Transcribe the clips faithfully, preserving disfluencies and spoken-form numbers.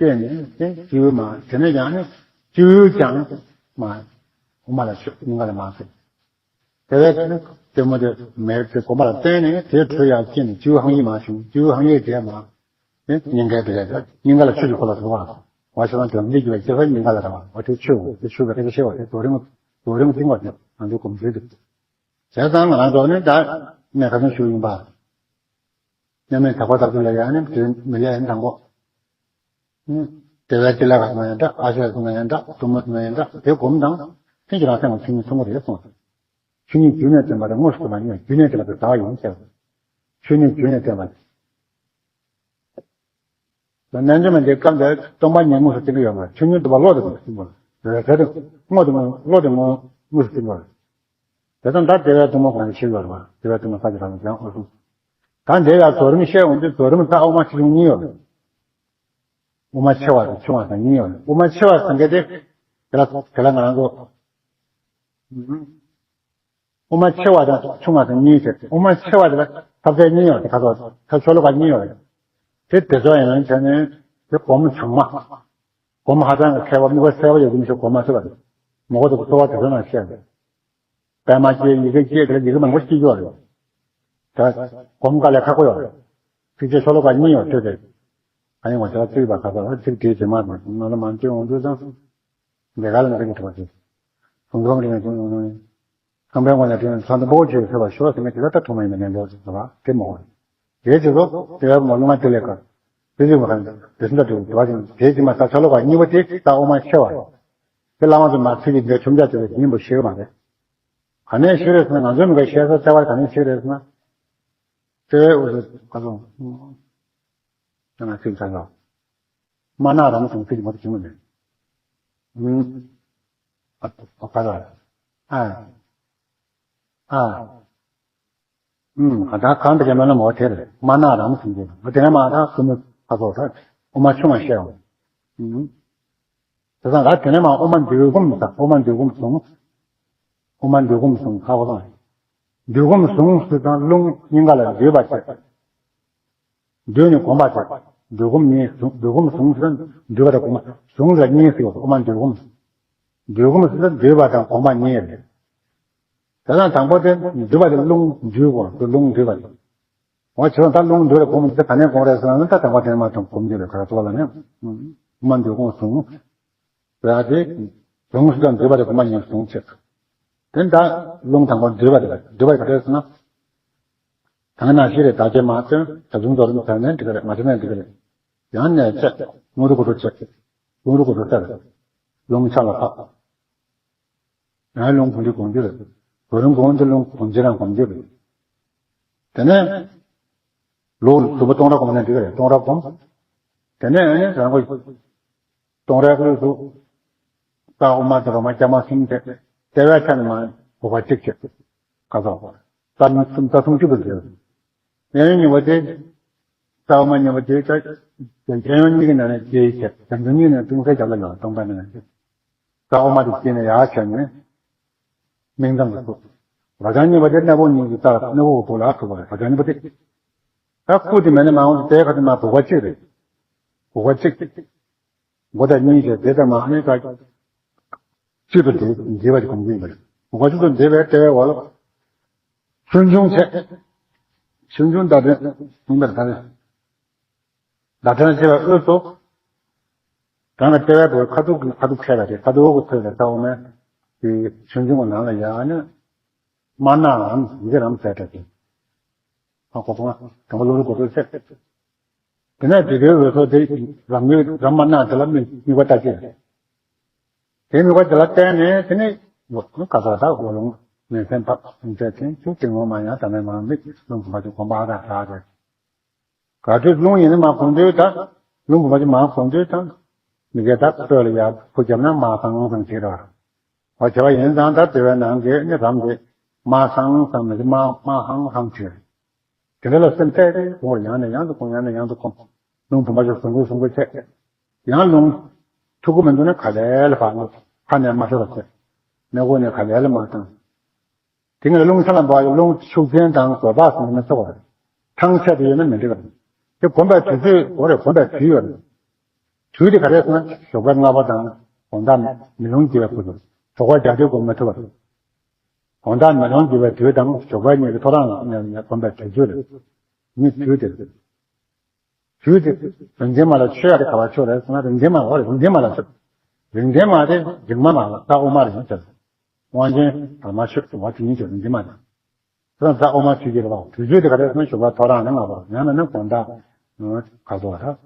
བལྟས་ནས་དེ་སྤྱི་བོའི་མར། དེ་ནས་ཀྱང་ནི་སྤྱི་བོའི་ཀྱང་མར། དབུ་མ་ལ་ཆོས། སྙིང་ག་ལ་མར་ཟེར། དེ་བས་ཀྱང་ནི་རྩེ་མོ་དེ་མེད་དེ་གོམ་པ་ལ་བརྟེན་ནས་དེ་འཕྲོ་ཡར་བསྐྱེད་ནས་སྤྱི་བོའི་ཧཱུྃ་ཡིག་མར་ཞུགས། སྤྱི་བོའི་ཧཱུྃ་ཡིག་དེ་མར། དེ་སྙིང་གའི་དེ་ལས་སྙིང་ག་ལ་ཆོས་ཀྱི་འཁོར་ལོ་ཟེར་བ། འོ་ཞེས་དང་དོན་འདི་རྒྱུ་བའི་སྐྱེ་སའི་སྙིང་ག་ལ་རེད་བ། འོ་དེ་ཆོས་འོ་དེ་ཆོས་ཀྱི་རེག་བྱའི་འོ་དེ་རྡོ་རིང་རྡོ་རིང་སྟེང་བ་དེ་ང་ཚོའི་གོམས་འདྲིས་འདུག་བྱས་ཙང་ང་རང་ཚོ་ནི་ད་གནས་ཁ་སང་ཞུས་ཡིན་པ། མཉམ་མེད་དྭགས་པོ་དག་ཚོད་ལ་ཡང་ནི་དེ་མི་ལས་ཡིན་དང་པོ། དེ་བས་དེ་ལ་ག་སོང་ཡང་འདྲ། ཨ་ཤ་སོང་ཡང་འདྲ། གཏུམ་མོ་སོང་ཡང་འདྲ། དེ་སྒོམ་དང་ཕན་གྱི་རང་སེམས་ཀྱི་ཆོས་ཉིད་མཐོང་གི་རེད་གསུངས། ཆོས་ཉིད་རྒྱུ་ནས་བརྟེན་པ་དེ་དངོས་སུ་མ་ཡིན། རྒྱུ་ནས་བརྟེན་པ་དེ་ཟླ་བ་ཡིན་ཟེར། ཆོས་ཉིད་རྒྱུ་ནས་བརྟེན་པ། རྣལ་འབྱོར་མ་འདི་སྐབས་འདིར་སྟོང་པ་ཉིད་དངོས་སུ་བསྟན་གྱི་ཡོད་མ་རེད། ཆོས་ཉིད་སྟོང་པ་བློ་དང་མཐུན་པ་རེད། གལ་ཏེ་དངོས་དང་བློ་དང་དངོས་དངོས་སུ་བསྟན་པ་རེད། དེ་ཙང་ད་དེ་བས་སྟོང་པ་གང་ཞིག་ཡོད་རེད་བ། དེ་བས་སྟོང་པ་ས་ཀྱི་རང་ལ་ཀྱང་འོད་སྲུང་། ད་འདི་ལ་རྫོགས་རིམ་བཤད་འོང་དུས་རྫོགས་རིམ་ད་དབུ་མ་ཆེ་ཆུང་གཉིས་ཡོད་རེད། དབུ་མ་ཆེ་བ་དང་ཆུང་བ་དང་གཉིས་ཡོད་རེད། དབུ་མ་ཆེ་བ་ཟེར་མཁན་དེ་དེ་ལ་དེ་ལ་ང་རང་ཚོ། དབུ་མ་ཆེ་བ་དང་ཆུང་བ་དང་གཉིས་ཟེར། དབུ་མ་ཆེ་བ་དེ་ལ་ཐབས་རྩལ་གཉིས་ཡོད་དེ། ཁ་སོགས་ཐབས་ཤོ་ལོ་ཀ་གཉིས་ཡོད་རེད། དེ་དེ་ཚོ་ཡང་བྱས་ནས་དེ་སྒོམ་ཚང་མ། སྒོམ་ཧ་ཅང་གི་མཁས་པ་དམིགས་པ་གསལ་པོ་ཡོད་མཁན་ཞིག་སྒོམ་མ་ཐུབ་པ་རེད། མོ་གོ་དེ་གསོ་བ་དེ་ཚོ་ནང་བཤད་རེད། པད་མ་སྐྱེས། ཡི་གེ་སྐྱེས། དེ་ལ་ཡི་གེ་མང་པོ་སྐྱེ་ཡོད་རེད། ད་སྒོམ་དཀའ་ལས་ཁག་པོ་ཡོད་རེད། ཚིགས་བཅད་ཤོ་ལོ་ཀ་གཉིས་ཡོད་ཐོས་དེ། ཨ་ཡིན་བ་དེ་ལ་བརྩིས་པ་ཁ་ཁ་ལ་ཚིག་དེའི་རྗེས་མ་དང་ནང་ལ་མ་བསྐྱོན་འོང་དུས་ཙང་། ལས་ཀ་ལ་ང་རང་གི་ཐུག་པ་དེ། གུང་ཐུང་རིང་ཐུང་ཐང་པའི་ངོ་ནས་དྲན་ཚོ་འདི་འབོ་ཆེ་ཟེར་བ་ཤོ་ཟེར་མེད་དེ་ལ་ད་ཐུག་མ་ཡིན་པ་ནས་འབོ་ཟེར་བ་དེ་མོ། དེའི་རྗེས་སུ་དེ་བས་མོ་ལུང་མ་དེ་ལས་ཀ་དེ་ཚོའི་མ་ཁ་དེ་སུ་འདྲ་དུ་དུ་བ་ཅིང་དེའི་རྗེས་མ་ད་ཤོ་ལོ་ཀ་གཉིས་པ་དེ་ད་དབུ་མ་ཆེ་བ། དེ་བླ་མ་ཚོ་མ་ཚིག་གི་འདི་ཆུང་ཆ་དེ་ལ་ཡིན་པ་ཤེས་ཀྱི་མ་རེད། ག་ནས་ཤེས་རེད་ཟེར་ན་ང་ཚོའི་མི་ག་ཤེས་ས་ལྟ་བ་ག་ནས་ཤེས་རེད་ཟེར་ན། དེ་བས་འུ་ཚོ་ག་ཚོད། ང་ཚིག་ཚང་ཡོད། མ་ན་རམ་སོང་ཚིག་མ་དུ་བྱུང་ནས། ཨུམ། ཨ་ཨ་ཁ་ར། ཨ། ཨ། ཨུམ། ཨ་ད་གང་དུ་ཡང་མ་ན་མོ་དེར་མ་ན་རམ་སོང་གི། དེ་ནས་མ་ད་ཀུ་མི་ཁ་ཚོགས་ད་དབུ་མ་ཆུང་བ་བཤད་འོང་། ཨུམ། དེ་ཙང་ད་དེ་ནས་མ་དབུ་མ་འདུལ་སྒོམ་ད་དབུ་མ་འདུལ་སྒོམ་བཟུང་། དབུ་མ་འདུལ་སྒོམ་བཟུང་ཁ་བ་ལ། འདུལ་སྒོམ་བཟུང་ཟེར་དང་རླུང་སྙིང་ག་ལ་འདུས་པ་བྱས། འདུས་ནས་གོམས་པ་བྱས། འདུལ་སྒོམ་གཉིས་བཟུང་། འདུལ་སྒོམ་བཟུང་ཟེར་ན་འདུས་པ་དང་གོམས་པ། བཟུང་ཟེར་གཉིས་ཟེར་བ་དབུ་མ་འདུལ་སྒོམ། འདུལ་སྒོམ་ཟེར་ན་འདུས་པ་དང་གོམས་པ་གཉིས་རེད། དེ་དང་དང་པོ་དེ་འདུས་པ་དེ་རླུང་འདུས་གོ་དེ་རླུང་འདུས་པ་རེད། འོ་བྱས་ཙང་ད་རླུང་འདུས་ལ་གོམས་དེ་ག་ནས་གོམས་རེད་ཟེར་ན་ད་དང་པོ་དེ་མ་ཐོན་གོམས་རྒྱུ་རེད། ག་རེ་ཚོགས་ལ་ནི་དབུ་མ་འདུལ་སྒོམ་བཟུང་། བྱས་ཏེ། བཟུང་ཟེར་དང་འདུས་པ་དེ་གོམས་པ་གཉིས་བཟུང་བྱས། དེ་ད་རླུང་དང་པོ་འདུས་པ་དེ་འདུས་པ་ག་རེ་ཟེར་ན། ད་ག་ནང་བཞིན་རེད། བདག་བསྐྱེད་མ་བཏོན་ད་དུང་རྫོགས་རིམ་བྱས་ནས་འགྲིག་གི་རེད། མ་བྱས་ན་འགྲིག་གི་རེད། ཡང་ནས་བྱས་དངོས་གྲུབ་གོ་འཕང་བྱས། དངོས་གྲུབ་གོ་འཕང་བྱས། རླུང་ཕྱག་ལ་ཕབ། ཡང་རླུང་བུམ་འདི་གོམས་རྒྱུ་རེད། རྡོ་རིང་གོམས་འདི་རླུང་བུམ་འདི་རང་གོམས་རྒྱུ་རེད། དེ་ནས་ལོག་གཟུགས་པོ་སྟོང་ར་གོམས་ན་འགྲིག་གི་རེད། སྟོང་ར་གོམས། དེ་ནས་ཨ་ནི་རང་གི་སྟོང་རའི་དབུས་སུ་རྟ་དབུ་མ་དང་རོ་མ་རྐྱང་མ་གསུམ་བྱས། ལྟེ་བའི་ཆ་ནས་མར་བུག་པ་གཅིག་བྱས། ག་ཚོད། རྩ་གསུམ་རྩ་གསུམ་གཅིག་ཏུ་འགྲིལ། གཡས་གཡོན་གཉིས་པ་དེ། རྩ་དབུ་མ་གཉིས་པ་དེ་ད་གཡས་གཡོན་གཉིས་ཀྱི་ནང་ནས་རྗེས་བྱས། བྱང་ཆུབ་གཉིས་ནས་ཅུང་ཟད་རྒྱབ་ལ་ཡོད། སྟོང་པ་ནས། རྩ་དབུ་མ་དེ་དཀྱིལ་ནས་ཡར་བྱས་ནས་སྨིན་མཚམས་སུ་ཐུག་རོ་བྱང་གཉིས་པ་དེ་སྣ་བུག་གཉིས་ཀྱི་རྩ་ལ་སྣ་བུག་གི་བུ་ལ་ཐུག་པ་རེད། རོ་བྱང་གཉིས་པ་དེ། ད་སྐུ་དེ་མེད་ན་མ་འོང་དེ་ཁ་དེ་མ་བུག་པ་གཅིག་རེད། བུག་པ་གཅིག་མགོ་དང་གཉིས་བྱས་དེ་ལྟར་མ་ནི་ད་གཅིག་ཏུ་འདྲེས་འདྲེས་པ་ཞིག་གོམས་ཀྱིན་པ་རེད། བུག་པ་གཅིག་ཏུ་འདྲེས་པའི་ལྟེ་བའི་འོག་ལ་ཆོས་འབྱུང་བྱས། ཆོས་འབྱུང་བརྡ་དོན་ཡིན་པར་ཐལ། བརྡ་དོན་བྱེད་པའི་དབུས་སུ། གང་ལ་ལྟེ་བའི་བུ་ཁ་ཐུག་གི་ཁ་ཐུག་ཁྱེར་བ་དེ་ཁ་ཐུག་གི་ཚོད་ལ་ལྟ་བ་མེད། དེ་ཆོས་འབྱུང་གི་ནང་ལ་ཡང་ནི། མ་ན་རམ་ཡི་གེ་རམ་ཟེར་བྲལ་ཏེ། ཨ་ཁོ་ཁོ་དང་པོ་བློ་རིག་གོ་ཐོས་ཚེ། དེ་ནས་དེ་གའི་འོད་ཚོགས་དེ་རམ་ཡིག་རམ་མ་ན་དེ་ལ་དམིགས་དམིགས་པ་ལྟ་ཅི། དེ་དམིགས་པ་དེ་ལ་བརྟེན་ནས་དེ་ནས་ག་ས་ད་འོ་རླུང་ནས་སེམས་པ་མཛད་ཅིང་ཆུ་དེ་ངོ་མ་ཡང་དམ་མེད་མ་དམིགས་རླུང་བུམ་པ་དེ་གོམས་པ་ཨ་ར་ཧྲ་རེད། ག་དུས་རླུང་ཡིན་ན་མ་གོམས་དུས་དང་། རླུང་བུམ་པ་ཅིག་མ་གོམས་དུས་དང་། མི་དགེ་དག་སྤྲོད་ལ་ཡར་ཁུ་བརྒྱབ་ན་མ་སང་སང་བྱེད་ར། འོ་བྱ་བ་ཡིན་ཙང་ད་དེ་བའི་ནང་གི་ནི་རམ་དེ་མ་སང་སང་མི་དེ་མ་མ་ཧང་ཧང་བྱེད། དེ་འདྲ་ལ་སེམས་གཏད་དེ་གོང་ཡང་ནས་ཡང་དུ་གོམས། ཡང་ནས་ཡང་དུ་གོམས། རླུང་བུམ་པ་ཅིག་ཟུང་གུ་ཟུང་གུ་བྱེད། ཡང་རླུང་ཐུག་གི་མི་འདུག་ན་ག་ལེ་ལ་ཕར་ཁ་ནས་མ་ཤོར་བ་བྱེད། སྣ་ཁུག་ནས་ག་ལེ་ལ་མ་བཏང་། དེ་ངས་རླུང་ཆ་ལ་འབབ་ཡོད། རླུང་ཤུགས་ཅན་དང་བཟོད་པ་སོང་ན་ཆོག་པ་རེད། ཐང་ཆད་དུ་ཡོད་ན་མི་འགྲིག་པ་རེད། དེ་གོམས་པའི་དུས་ཚོད་འོ་རེད། གོམས་པའི་དུས་ཡོད་རེད། དུས་དེ་ག་རེ་ཟེར་ན་ཞོགས་པ་སྔ་པོ་དང་དགོང་དག་མེ་ལོང་སྐྱེ་བའི་སྐབས་སུ་ཞོགས་པ་རྒྱག་དུས་སྒོམ་མི་ཐུབ་པ་རེད། དགོང་དག་མེ་ལོང་སྐྱེ་བའི་དུས་དང་ཞོགས་པ་གཉིས་ཀྱི་ཐོ་རངས་ལ་སྒོམ་པའི་དུས་ཚོད་རེད། ནི་དུས་དེ་རེད། དུས་དེ་རིན་ཆེན་མ་ལ་མཆོད་ཡ་དེ་ག་བ་མཆོད་རེད་ཟེར་ན་རིན་ཆེན་མ་ལ་རིན་ཆེན་མ་ལ་མཆོད། རིན་ཆེན་མ་དེ་རིག་མ་མ་ལ་ས་འོག་མ་རེད་ཟེར། དབང་ཆེན་དར་མ་མཆོད་བ་དེ་ཡིན་ཀྱང་རིན་ཆེན་མ་རེད། ཁྱོད་རང་ས་འོག་མ་ཆོས་ཀྱི་རེད་པ། དུས་ཚོད་དེ་ག་རེ་ཟེར་ན་ཞོགས་པ་ཐོ་རངས་ནས་སྔ་པོ་ཡང་མིན་ན་དགོང་དག་ག་ཚོད་རེད།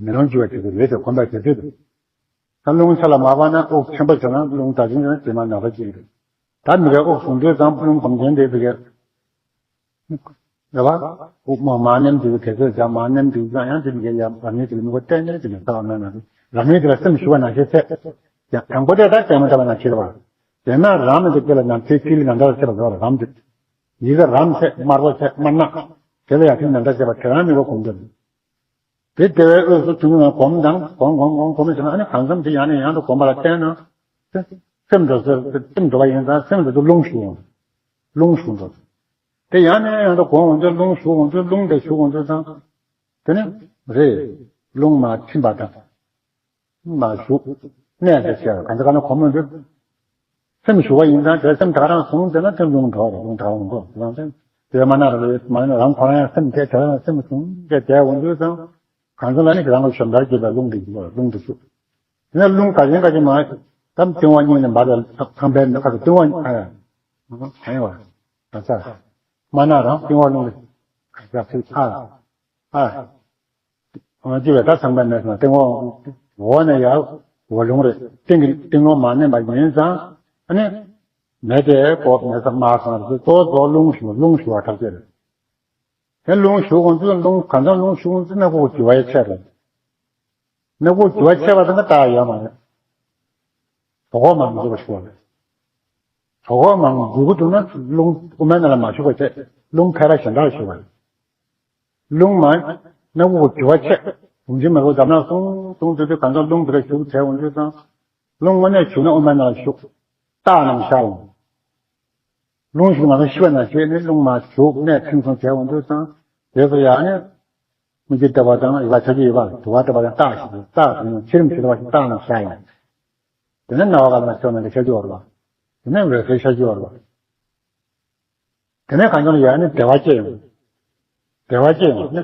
མེ་ལོང་སྐྱེ་བའི་དུས་ཚོད་རེད་དེ་སྒོམ་པའི་དུས་ཚོད་དེ། ད་རླུང་ཆ་ལ་མ་བབས་ན་དབུགས་ཆེན་པོ་བྱུང་ན་རླུང་དར་ཞིང་ཡང་རྗེས་མ་ནག་པ་ཅིག་རེད། ད་མི་གའི་དབུགས་བྱུང་དུས་ཙམ་རླུང་སྒོམ་ཆེན་དེ་མི་གའི་རེད་པ། དབུགས་མ་མ་ནེམ་དུས་དེ་ཚོད་ཀྱང་མ་ནེམ་དུས་ཙམ་ཡང་དེ་མི་གའི་ཡང་རང་ཉིད་དེ་ལ་མི་གོ་གཏན་ནས་དེ་ལ་ཚ་བ་མེད་ན་རང་ཉིད་དེ་ལ་སེམས་ཞུགས་པ་ནང་བཞིན་ཚད་ཀྱང་དང་པོ་དེ་ད་ལྟད་མོ་ལྟ་བ་ནང་བཞིན་རེད་པ། དེས་ན་རང་མི་དེ་སྐྱེ་ལ་ནམ་མཁའི་ཐིག་ལེ་ནམ་ཟླ་ལ་ཚད་པ་རེད་པ། རང་དེ་ཡི་གེ་རམ་ཚད་དམར་པོ་ཚད་དམར་ནག་དེ་ལ་ཡང་ཐིག་ནམ་ཟླ་ཚད་པ་དེ་རང་མི་གོ་གོམས་འདྲ། དེ་དེ་བས་དབུས་སུ་ཐུན་མོང་གོམས་དང་གོམས་གོམས་གོམས་གོམས་བྱས་ན་ཨ་ནི་གང་འཚམ་དེ་ཡང་ནས་ཡང་དུ་གོམས་པ་ལ་བརྟེན་ན། སེམས་འགྲོ་ཟེར་སེམས་འགྲོ་བ་ཡིན་ཙང་སེམས་འགྲོ་དུས་རླུང་ཞུགས་འོང་། རླུང་ཞུགས་འགྲོ། དེ་ཡང་ནས་ཡང་དུ་གོམས་འོང་དུས་རླུང་ཞུགས་འོང་དུས་རླུང་དེ་ཞུགས་འོང་དུས་ཙང་། དེ་ནི་རེད། རླུང་མ་ཐིམ་པ་དང་། མ་ཞུགས། གནས་དེ་བྱས་གང་ཚ་གང་ན་གོམས་འོང་དུས། སེམས་ཞུགས་པ་ཡིན་ཙང་དེ་སེམས་ད་ག་རང་བཟུང་དེ་ན་དེ་རླུང་འགྲོ་རེད། རླུང་ད་ག་རང་འགྲོ་རང་སེམས་དེ་མ་ན་རེད། མ་ན་རང་ཁོ་རང་ཡང་སེམས་དེ་དེ་རང་སེམས་བཟུང་དེ་དེ་འོང་དུས་ཙང་། གང་ཚོད་ལ་ནི་རང་གི་ཞོན་པར་གྱུར་པའི་རླུང་དེ་ཞུགས་རླུང་དེ་ཞུགས། དེ་ནས་རླུང་ག་ཅན་ག་ཅན་མ་ད་ལྟུང་བ་གཉིས་ནས་འབར་བའི་ཁང་པའི་ནང་ཁ་ལྟུང་བ་ཨ་ཡ་ཨ་ཡ་བ་ད་ཚ་མ་ན་རང་ལྟུང་བ་རླུང་དེ་ཁ་ཚ་ཨ་ཨ། ཅི་བས་ད་ཚངས་པའི་གནས་སུ་སྟེང་འོག་འོག་ནས་ཡར་འོག་རླུང་རེད། སྟེང་གི་སྟེང་འོག་མ་མནན་པ་ཡིན་ཙང་ཨ་ནི་མེ་དེ་ཀོ་མེ་ས་མ་སང་རེད། གཙོ་བོ་རླུང་ཞུགས་རླུང་ཞུགས་པ་ཐག་ཆོད་རེད། དེ་རླུང་ཞུགས་འོང་དུས་རླུང་གང་ཚང་རླུང་ཞུགས་འོང་དུས་སྣ་ཁུག་རྒྱུ་བ་ཡི་ཆད་རེད། སྣ་ཁུག་རྒྱུ་བ་ཆད་པ་དང་རྟགས་ཡོད་མ་རེད། གྲོད་ཁོག་མང་འཇུ་བ་ཞུགས་པ་རེད། གྲོད་ཁོག་མང་འཇུ་གི་འདུག་ན་རླུང་དབུ་མའི་ནང་ལ་མ་ཞུགས་པ་བྱས་རླུང་ཕལ་པ་གཞན་དག་ཞུགས་པ་རེད། རླུང་མ། སྣ་ཁུག་རྒྱུ་བ་ཆད། བུམ་ཆེན་མ་ཁུག་དམ་ནག་སོང་སོང་དུས་དུས་གང་ཚང་རླུང་དེ་ལ་ཞུགས་བྱས་འོང་དུས་ཙང་། རླུང་དངོས་གནས་ཞུགས་ན་དབུ་མའི་ནང་ལ་ཞུགས། རྟགས་རྣམས་ཤར་འོང་། རླུང་ཞུགས་མ་ཐག་ཤི་བ་ན་ཤི་བས་ནི་རླུང་མ་ཞུགས་གནས་ཐིམ་སོང་བྱས་འོང་དུས་ཙང་། དེ་ཚོ་ཡང་ནི། སྨིག་རྒྱུ་ལྟ་བ་དང་ཡིད་ལ་ཆགས་རྒྱུ་ཡོད་པ་དུ་བ་ལྟ་བ་དང་རྟགས་ཤིག་རྟགས་དེ་ནི་ཕྱི་རིམ་ཕྱི་ལྟ་བ་ཞིག་རྟགས་རྣམས་ཤར་ཡོང་། དེ་ནས་རྣ་བ་ག་ལ་ཤོར་ན་འདི་ཤར་རྒྱུ་བར་བ། དེ་ནས་འོད་ཟེར་ཤར་རྒྱུ་བར་བ། དེ་ནས་གང་བྱུང་ཡང་ནི་བདེ་བ་སྐྱེ་ཡོང་། བདེ་བ་སྐྱེ་ཡོང་ནི།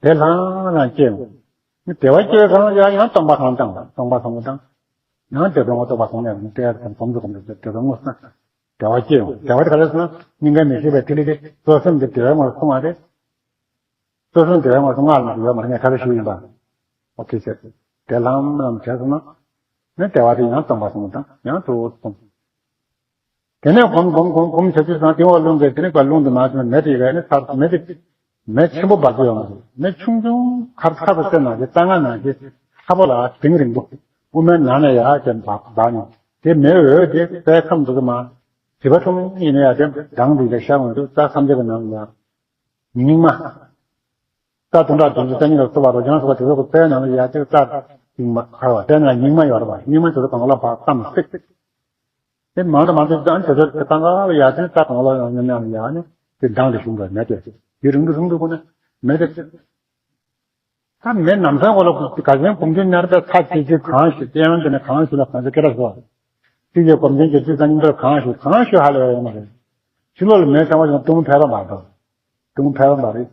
དེ་ལྷང་ལྷང་སྐྱེ་ཡོང་། ནི་བདེ་བ་སྐྱེ་བའི་གང་ཡང་ཡང་སྟོང་པ་གང་བཏང་བ་སྟོང་པ་སོང་བ་དང་། ཡང་དེ་སྟོང་པ་སྟོང་པ་སོང་ནས་ནི་དེ་ཡང་གོམས་སུ་གོམས་སུ་དེ་དོན་དངོས་སུ་བདེ་བ་སྐྱེ་ཡོང་། བདེ་བ་དེ་ག་རེ་ཟེར་ན་སྙིང་གའི་མི་ཤེས་པའི་ཐིག་ལེ་དེ་གཙོ་སེམས་དེ་བདེ་བའི་ངོར་སོང་བ་རེད། གཙོ་སེམས་བདེ་བའི་ངོར་སོང་ང་ལ་ཡོད་མ་རེད་ངས་ཁ་ལ་ཞུ་ཡིན་པ། ཨོ་ཁེ་ཟེར། དེ་ལྷང་ལྷང་བྱས་སོང་ན། ནི་བདེ་བ་དེ་ཡང་སྟོང་པ་སོང་བ་དང་ཡང་དུ་སོང་། དེ་ནས་གོམས་གོམས་གོམས་གོམས་བྱ་དུས་སང་སྟེང་འོག་རླུང་གིས་དེ་ནས་ཀ་རླུང་དུ་མ་སོང་མེ་དེ་ཡི་ག་ནི་ཚར་མེ་དེ་མེ་ཆེན་པོ་འབར་གྱི་ཡོད་མ་རེད། མེ་ཆུང་ཆུང་ཁར་ཁ་རུ་བསྟན་ན་དེ་རྩ་སྔ་ན་དེ་ཚ་པོ་ལ་དིང་རིང་པོ་དབུ་མའི་ནང་ནས་ཡར་ཅན་འབར་ནས་དེ་མེ་འོད་དེ་རྩའི་ཁམས་འདུག་གི་མ། བྱིས་པ་ཆུང་ངུ་ཡིན་ན་ཡང་དེ་མདངས་འདུག་གི་ཤར་འོང་དུས་རྩ་ཐམས་ཅད་ཀྱི་ནང་ལ་སྙིགས་མ། རྩ་དོན་དག་དོན་གྱི་རྩ་སྙིང་ལ་སོགས་པ་རོ་རྐྱང་སོགས་པ་དེ་ཚོ་གི་རྩའི་ནང་ལ་ཡར་ཅིག་རྩ་སྙིགས་མ་ཁར་བ་དེ་ནང་སྙིགས་མ་ཡོད་རེད་པ། སྙིགས་མ་དེ་ཚོ་གང་ལ་བག་ཙམ་སྲེག་དེ་མང་དུ་མང་དུ་ཙང་དེ་ཚོ་དེ་གང་ག་ལ་ཡར་ཅིག་རྩ་གང་ལ་ཡང་ཉམས་ཉམས་ཡར་ནས་དེ་མདངས་དེ་ཞུགས་པ་མེད་དེ་དེ་རིང་དུ་རིང་དུ་ཁོ་ན་མེད་དེ། ད་མེ་ནམ་སང་གོ་ལ་ག་ཞན་གོམ་ཆུ་ཉར་པའི་ཚ་ཅིག་ཅིག་གང་ཞིག་སྟེང་དེ་ནས་གང་ཞིག་ལ་གང་ཞིག་སྐད་གྲགས་སོ། ཅིག་ཅིག་གོམ་ཆེན་གྱི་ཅིག་ཙམ་ཉིན་ཐོ་གང་ཞིག་གང་ཞིག་ཧ་ལས་ཡོད་མ་རེད། ཕྱི་ལོགས་ལ་མེ་ཚང་བ་ཞིག་གཏུམ་ཕལ་པ་མ་གཏོགས། གཏུམ་ཕལ་པ་མ་རེད།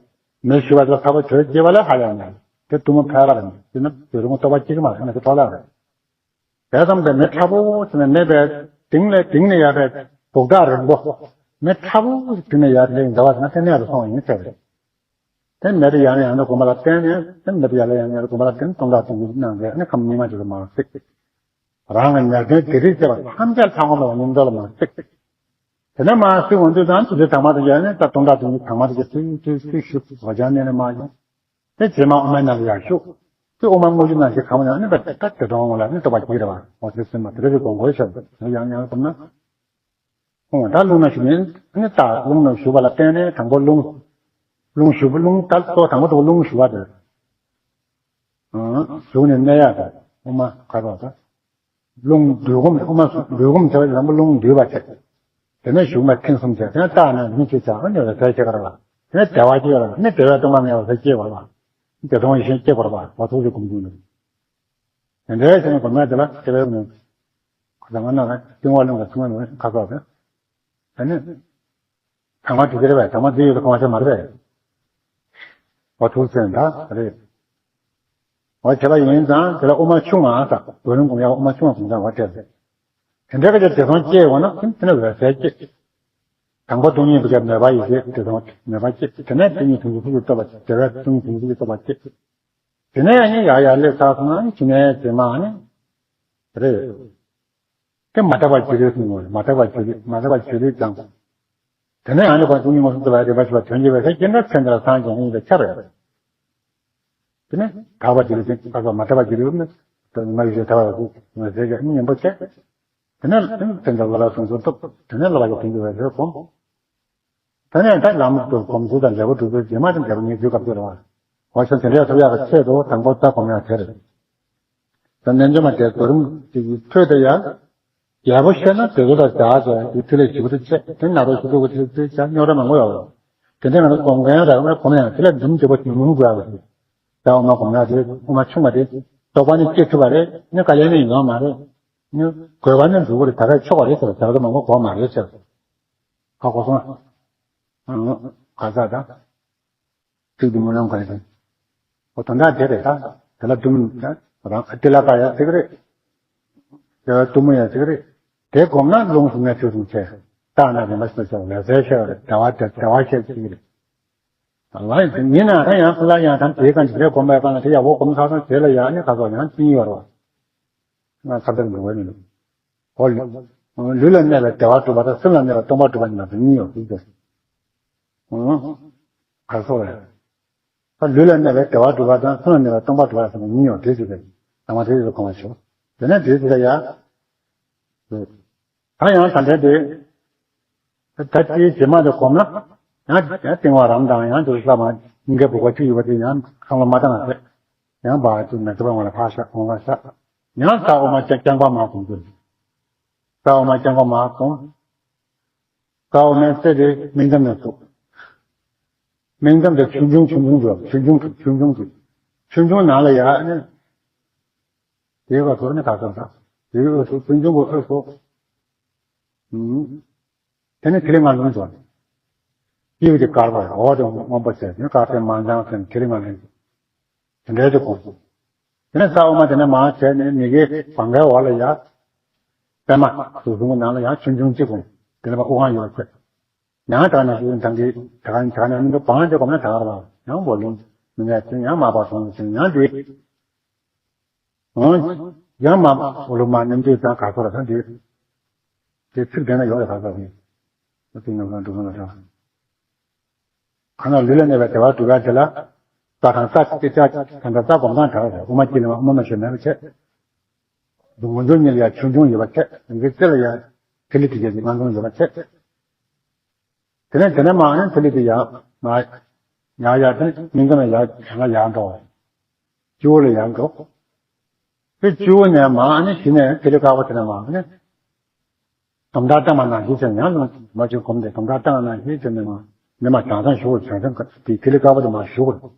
མེ་ཞུ་བ་ཚོ་ཚ་པོ་དྲོད་སྐྱེ་བ་ལས་ཧ་ལས་མ་རེད། དེ་གཏུམ་ཕལ་པ་རེད། དེ་ནི་དེ་རུང་ལྟོ་བ་གཅིག་མ་རེད་ན་དེ་ཐོག་ལ་རེད། དེ་ཙམ་དེ་མེ་ཕྲ་བོ་ཞིག་ནས་མེ་བའི་དེང་ནས་དེང་ནས་ཡར་བའི་སྦུག་དག་རིང་པོ། མེ་ཕྲ་བོ་ཞིག་དེང་ནས་ཡར་དེ་འདྲ་བ་ཞིག་ན་དེ་ནས་ཡར་སོང་བ་ཡིན་ཟེར་བ་རེད། དེ་མེ་དེ་ཡར་ནས་ཡར་ནས་གོམ་པ་ལ་བརྟེན་ནས་དེ་མེ་དེ་ཡར་ལ་ཡར་ནས་ཡར་གོམ་པ་ལ་བརྟེན་ནས་སྟོང་ཕྲག་སྟོང་གི་སྣང་གི་ཨ་ནི་ཁམས་སྙིགས་མ་ཅིག་ལ་མར་བསྲེགས། རང་གི་ཉེར་སྐྱོན་དེ་རིགས་བྱས་པ་ཐམས་ཅད་ལྷ་ཁོང་ལ་སྙིང་འདོད་ལ་མར་བསྲེགས། དེ་ནས་མར་བསྲེགས་འོང་དུས་ཙང་དེ་ཚོའི་དྭངས་མ་དེ་ཡར་ནས་ད་སྟོང་ཕྲག་སྟོང་གི་དྭངས་མ་དེ་གི་ཚུལ་ཚུལ་ཚུལ་ཞུགས་སོ་ཅང་གནས་ནས་མར་ཡོང་། དེ་རྗེས་མ་དབུ་མའི་ནང་ལ་ཡར་ཞུགས། དེ་དབུ་མ་དངོས་གཞི་ནང་བཞིན་གང་མ་ཡང་ནི་ད་ད་དེ་དང་ལ་ནི་རྟོགས་པ་སྐྱེ་ར་བ་འོ་དེ་སེམས་མ་དེ་རེ་རེ་དགོངས་དགོས་ཤར་དེ་ཡང་ཡང་བསམ་ན། ཨོ་ད་རླུང་ནང་ཞུགས་ནས་ནི་ད་རླུང་ནང་ཞུགས་པ་ལ་བརྟེན་ནས་དང་པོ་རླུང་། རླུང་ཞུགས་པ་རླུང་ད་གཙོ་དང་པོ་དང་པོ་རླུང་ཞུགས་པ་དེ། ཨང་ཞུགས་ནས་གནས་ཡག་དེ་དབུ་མ་ག་རེ་ད། རླུང་འདུས་སྒོམ་དབུ་མ་སོགས་འདུས་སྒོམ་བྱ་བ་ལམ་པོ་རླུང་འདུས་པ་བྱེད། དེ་ནས་ཞུགས་མ་ཐིམ་གསུམ་བྱས་དེ་ནས་རྟགས་ནས་མི་ཆོས་བྱ་བ་ཉོ་བའི་ཟས་ཆེ་ག་ར་ལ། དེ་ནས་བདེ་བ་སྐྱེ་བ་ལ་ནི་བདེ་བའི་སྟོང་པ་ངེས་པ་ཟས་སྐྱེ་བ་ལ། བདེ་སྟོང་ཡེ་ཤེས་སྐྱེ་བར་བ་བ་ཐུག་ཅིག་སྒོམ་དགོས་ནི། དེ་འདྲའི་ཆེ་ན་སྒོམ་ཡ་དེ་ལ་སྐྱེ་བའི་ནི། ཁོ་ཚང་མ་ན་ལ་ཏིང་བ་ལོང་གི་ཚང་མ་ནི་ཁ་ཁ་བས། ཨ་ནི། དང་མ་དེ་རེད་པས། དང་མ་དེ་ཡོད་དུ་གང་བ་ཆ་མ་རེད་པས། འོ་ཐུགས་སེམས་ད་རེད། འོ་བྱས་པ་ཡིན་ཙང་དེ་ལ་དབུ་མ་ཆུང་བ་ས་གོ་རིམ་སྒོམ་ཡ་དབུ་མ་ཆུང་བ་སྒོམ་ཙང་འོ་བྱས་ཟེར། དེ་འདྲ་ག་ཅིག་བདེ་སྟོང་སྐྱེ་ཡོང་ན་དེ་ནི་འོད་གསལ་སྐྱེ། དང་པོ་སྟོང་ཉིད་པའི་མོས་པ་ཡེ་ཤེས་བདེ་སྟོང་མོས་པ་སྐྱེ། དེ་ནས་སྟོང་ཉིད་ཐུན་ཚོད་ཐུགས་ཀྱི་རྟོགས་པ་སྐྱེ། དེ་བས་སྟོང་ཉིད་ཐུན་ཚོད་ཐུགས་ཀྱི་རྟོགས་པ་སྐྱེ། དེ་ནས་ཡང་ཡར་ཡར་སླེབས་ཚར་སོང་ན་ཕྱི་ནས་རྗེས་མ་ནི་རེད། དེ་མ་དག་པ་སྤྱོད་ལས་གསུངས་ཡོད་རེད། མ་དག་པ་སྤྱོད་ལས་མ་དག་པ་སྤྱོད་ལས་ཀྱང་། དེ་ནས་ཨ་ནི་ཁོང་སྟོང་ཉིད་མངོན་སུམ་དུ་བ་རེད་པ་ཞེས་པ་དོན་གྱི་བས་ས་སྐྱེ་འདྲ་ཚེ་འདིར་སངས་རྒྱས་ཡིན་པའི་ཆ་རེད། དེ་ནས་དག་པ་སྤྱོད་ལས་ཀྱང་དག་པ་མ་དག་པ་སྤྱོད་ལས་ནི་དོན་མ་ཡིན་ཞེས་དག་པ་ལ་ངོས་ཟེར་གྱི་སྙིང་པོ་བྱས། དེ་ནས་ཚེ་འདིར་བླ་ལ་སོང་ཚུལ་ཐོབ། དེ་ནས་བསླབ་པ་ཡི་དོན་གྱི་བས་རེད་གོ། ད་ནས་ད་ལམ་དུ་གོམས་ཚུལ་དང་འབྲས་བུ་སྒྲུབ་ཚུལ་རྗེས་མ་དང་འབྲས་བུ་ངེས་ཚུལ་སྐབས་དེར་བ། འོ་ཞེས་དེ་འདྲའི་ཐོབ་ཡག་གི་ཆེད་དུ་དང་པོ་ལྟ་སྒོམ་ཡག་དེ་རེད། ད་རྣལ་འབྱོར་མ་དེ་གོ་རིམ་གྱི་ཁྲོད་དུ་ཡང་། རྒྱལ་པོ་ཤེས་ན་དེ་ཚོ་དང་བྱ་བྱ་དེ་ཐིག་ལེ་ཞིབ་ཏུ་བྱས་དེ་ནཱ་རོ་ཞིབ་ཏུ་གོ་ཐིག་ལེ་བྱས་རྙོག་དྲ་མང་པོ་ཡོད་རེད། དེ་འདྲའི་ང་ཚོ་སྒོམ་མཁན་རག་ན་གོམས་ཡང་དེ་ལས་འདུམ་བྱེད་པོ་ཞིག་མུན་དགོས་ཡག་ཞིག་ད་དབུ་མ་སྒོམ་ཡག་དེ་དབུ་མ་ཆུང་བ་དེ་རྟོགས་པ་ནི་སྐྱེ་ཐུབ་པ་རེད། ནི་དཀའ་ལས་ནི་ཡོང་མ་རེད། ནི་དགོས་པ་ནི་འགྲུབ་ཀྱི་རེད། ད་ག་ཆོག་པ་རེད་ཟེར་བ་ད་ག་མང་པོ་དགོས་མ་རེད་ཟེར། ཧ་གོ་སོང་། ཨང་། ག་ས་ད། ཚིག་འདི་སྨོན་ལམ་ག་རེ་ཟེར། ཨོ་དོན་དག་དེ་རེད་ད། དེ་ལ་གཏུམ་ད་རང་ཏི་ལ་ཀ་ཡ་ཚིག་རེད། དེ་ལ་གཏུམ་མོ་ཡ་ཚིག་རེད། དེ་སྒོམ་ན་རླུང་གསུམ་ནས་ཚུལ་གསུམ་ཆེ། རྟགས་ན་རིམ་པ་སོ་སོ་ལ་ཟས་ཤེས་རེད། བདེ་བ་དེ་བདེ་བ་ཤེས་ཚིག་རེད། ལ་ཡིན་ན་ད་ཡང་ལ་ཡང་ད་དེའི་གང་ཅི་རེད་སྒོམ་པའི་གང་ལ་དེ་ཡག་པོ་སྒོམ་ཚར་སོང་དེ་ལ་ཡང་ནི་ཁ་སོགས་ཡང་ཅི་ཡོད་རེད་བ། ང་ཁ་བརྡ་མི་འདུག་བས་མི་འདུག་ཨོ། ལུས་ལ་གནས་པའི་བདེ་བ་སྒྲུབ་པ་དང་སེམས་ལ་གནས་པའི་སྟོང་པ་སྒྲུབ་པ་གཉིས་ལ་གཉིས་ཡོད་ཟེར་གྱི། ག་སོགས་རེད། ལུས་ལ་གནས་པའི་བདེ་བ་སྒྲུབ་པ་དང་སེམས་ལ་གནས་པའི་སྟོང་པ་སྒྲུབ་པ་ཟེར་ནས་གཉིས་ཡོད་དེ་ཟེར་གྱི། ད་མ་དེ་ཡོད་གོང་མ་ཞུ། དེ་ནས་དེ་ཟེར་ཡ། ད་ཡང་ད་ལྟའི་དེ། ད་ལྟའི་རྗེས་མ་དེ་གོམས་ན། ཡང་ཡང་ཏིང་ངེ་འཛིན་དང་ཡང་དེ་ལྷག་མ་སྙིང་གའི་བུ་ག་གཅིག་ཡོད་པ་དེ་ཡང་བསམ་བློ་མ་བཏང་ན་ཟེར། ཡང་བ་དེ་མེ་ཚ་བ་ངོ་ལ་ཕར་བཞག་གོང་ལ་བཞག་ཡང་ས་འོ་མ་རྐྱང་རྐྱང་པ་མར་གོམས་དགོས། ས་འོ་མ་རྐྱང་པ་མར་གོམས། ས་འོ་མའི་རྩེ་དེ་སྨིན་མཚམས་ནས་བཙུགས། སྨིན་མཚམས་དེ་ཆུང་ཆུང་ཆུང་ཆུང་འགྲོ་ཆུང་ཆུང་ཆུང་ཆུང་འགྲོ། ཆུང་ཆུང་ནང་ལ་ཡར་ནས། དེའི་སྐབས་སུ་ནི་ག་ཚོད་དང་། དེའི་སྐབས་སུ་ཆུང་ཆུང་གི་སྐབས་སུ། ཨུམ། དེ་ནི་ཐིག་ལེ་ལྔ་ལོན་འགྲོ། དཀྱིལ་གྱི་དཀར་པོ་འོག་ཏུ་སྔོན་པོ་ཟེར་ནི་དཀར་ཟས་མང་ལྗང་ཟེར་ནི་ཐིག་ལེ་ལྔ་ལོན་འགྲོ། དེ་འདྲའི་དུ་གོམས། དེ་ནས་ས་འོ་མ་དེ་ནས་མར་བྱས་ནས་མི་གའི་བང་གའི་འོག་ལ་ཡར། པད་མ་གཟུགས་གསུམ་གྱི་ནང་ལ་ཡང་ཆུང་ཆུང་གཅིག་གོམས། དེ་ནས་པ་དབུ་ཁང་ཡོད་ཚེ། ཡང་དག་ན་ཞིག་དང་གི་དག་ནི་དག་ནི་མི་འདུག་བང་དེ་གོམས་ན་དག་ར་བ་ཡང་བོ་ལུང་མི་ངས་ཚེ་ཡང་མ་པ་སོང་ཞིང་ཡང་དེ། ཡང་མ་འོ་ལུ་མ་ནམ་དུས་དང་ག་སོ་ར་དང་དེ། དེ་ཚིག་དེ་ན་ཡོད་རེད་ག་ས་ཞིག་དེ་ཚིག་ནམ་ལ་འགྲོ་མ་ལ་དང་། གང་ལ་ལུས་ལ་གནས་པའི་བདེ་བ་སྒྲུབ་པ་དེ་ལ། རྩ་དང་རྩ་གཅིག་ཅར་གང་འདྲ་རྩ་སྒོམ་སྟངས་དྲག་རེད། དབུ་མ་དཀྱིལ་ནས་དབུ་མ་ཞེས་མེད་པ་བྱས། ངོ་འཛོལ་གཉིས་ལ་ཡང་ཆུང་ཆུང་ཡོད་པ་བྱས། ཡི་གེ་རྩེ་ལ་ཡང་ཐིག་ལེ་དེ་བརྒྱད་ཀྱི་ལྔ་འཛོམས་ཡོད་པ་བྱས། དེ་ནས་དེ་ནས་མར་ནས་ཐིག་ལེ་དེ་ཡར་མར་ཡར་ཡར་དེ་ནས་སྨིན་མཚམས་ལ་ཡར་གྱང་ལ་ཡར་འགྲོ། སྤྱི་བོ་ལ་ཡར་འགྲོ། དེ་སྤྱི་བོ་ནས་མར་ནས་གཞི་ནས་ཐིག་ལེ་དཀར་པོ་དེ་ནས་མར་ནས། དོམ་དྲག་བཏང་བ་ནང་བཞིན་བྱས་ཡང་ལ་མ་བྱུང་གོམས་ཏེ་དོམ་དྲག་བཏང་བ་ནང་བཞིན་བྱས་ནས་མར་ནས་མར་གྱང་སང་ཞུ་བར་བྱང་སང་དེ་ཐིག་ལེ་དཀར་པོ་དེ་མར་ཞུ་དགོས།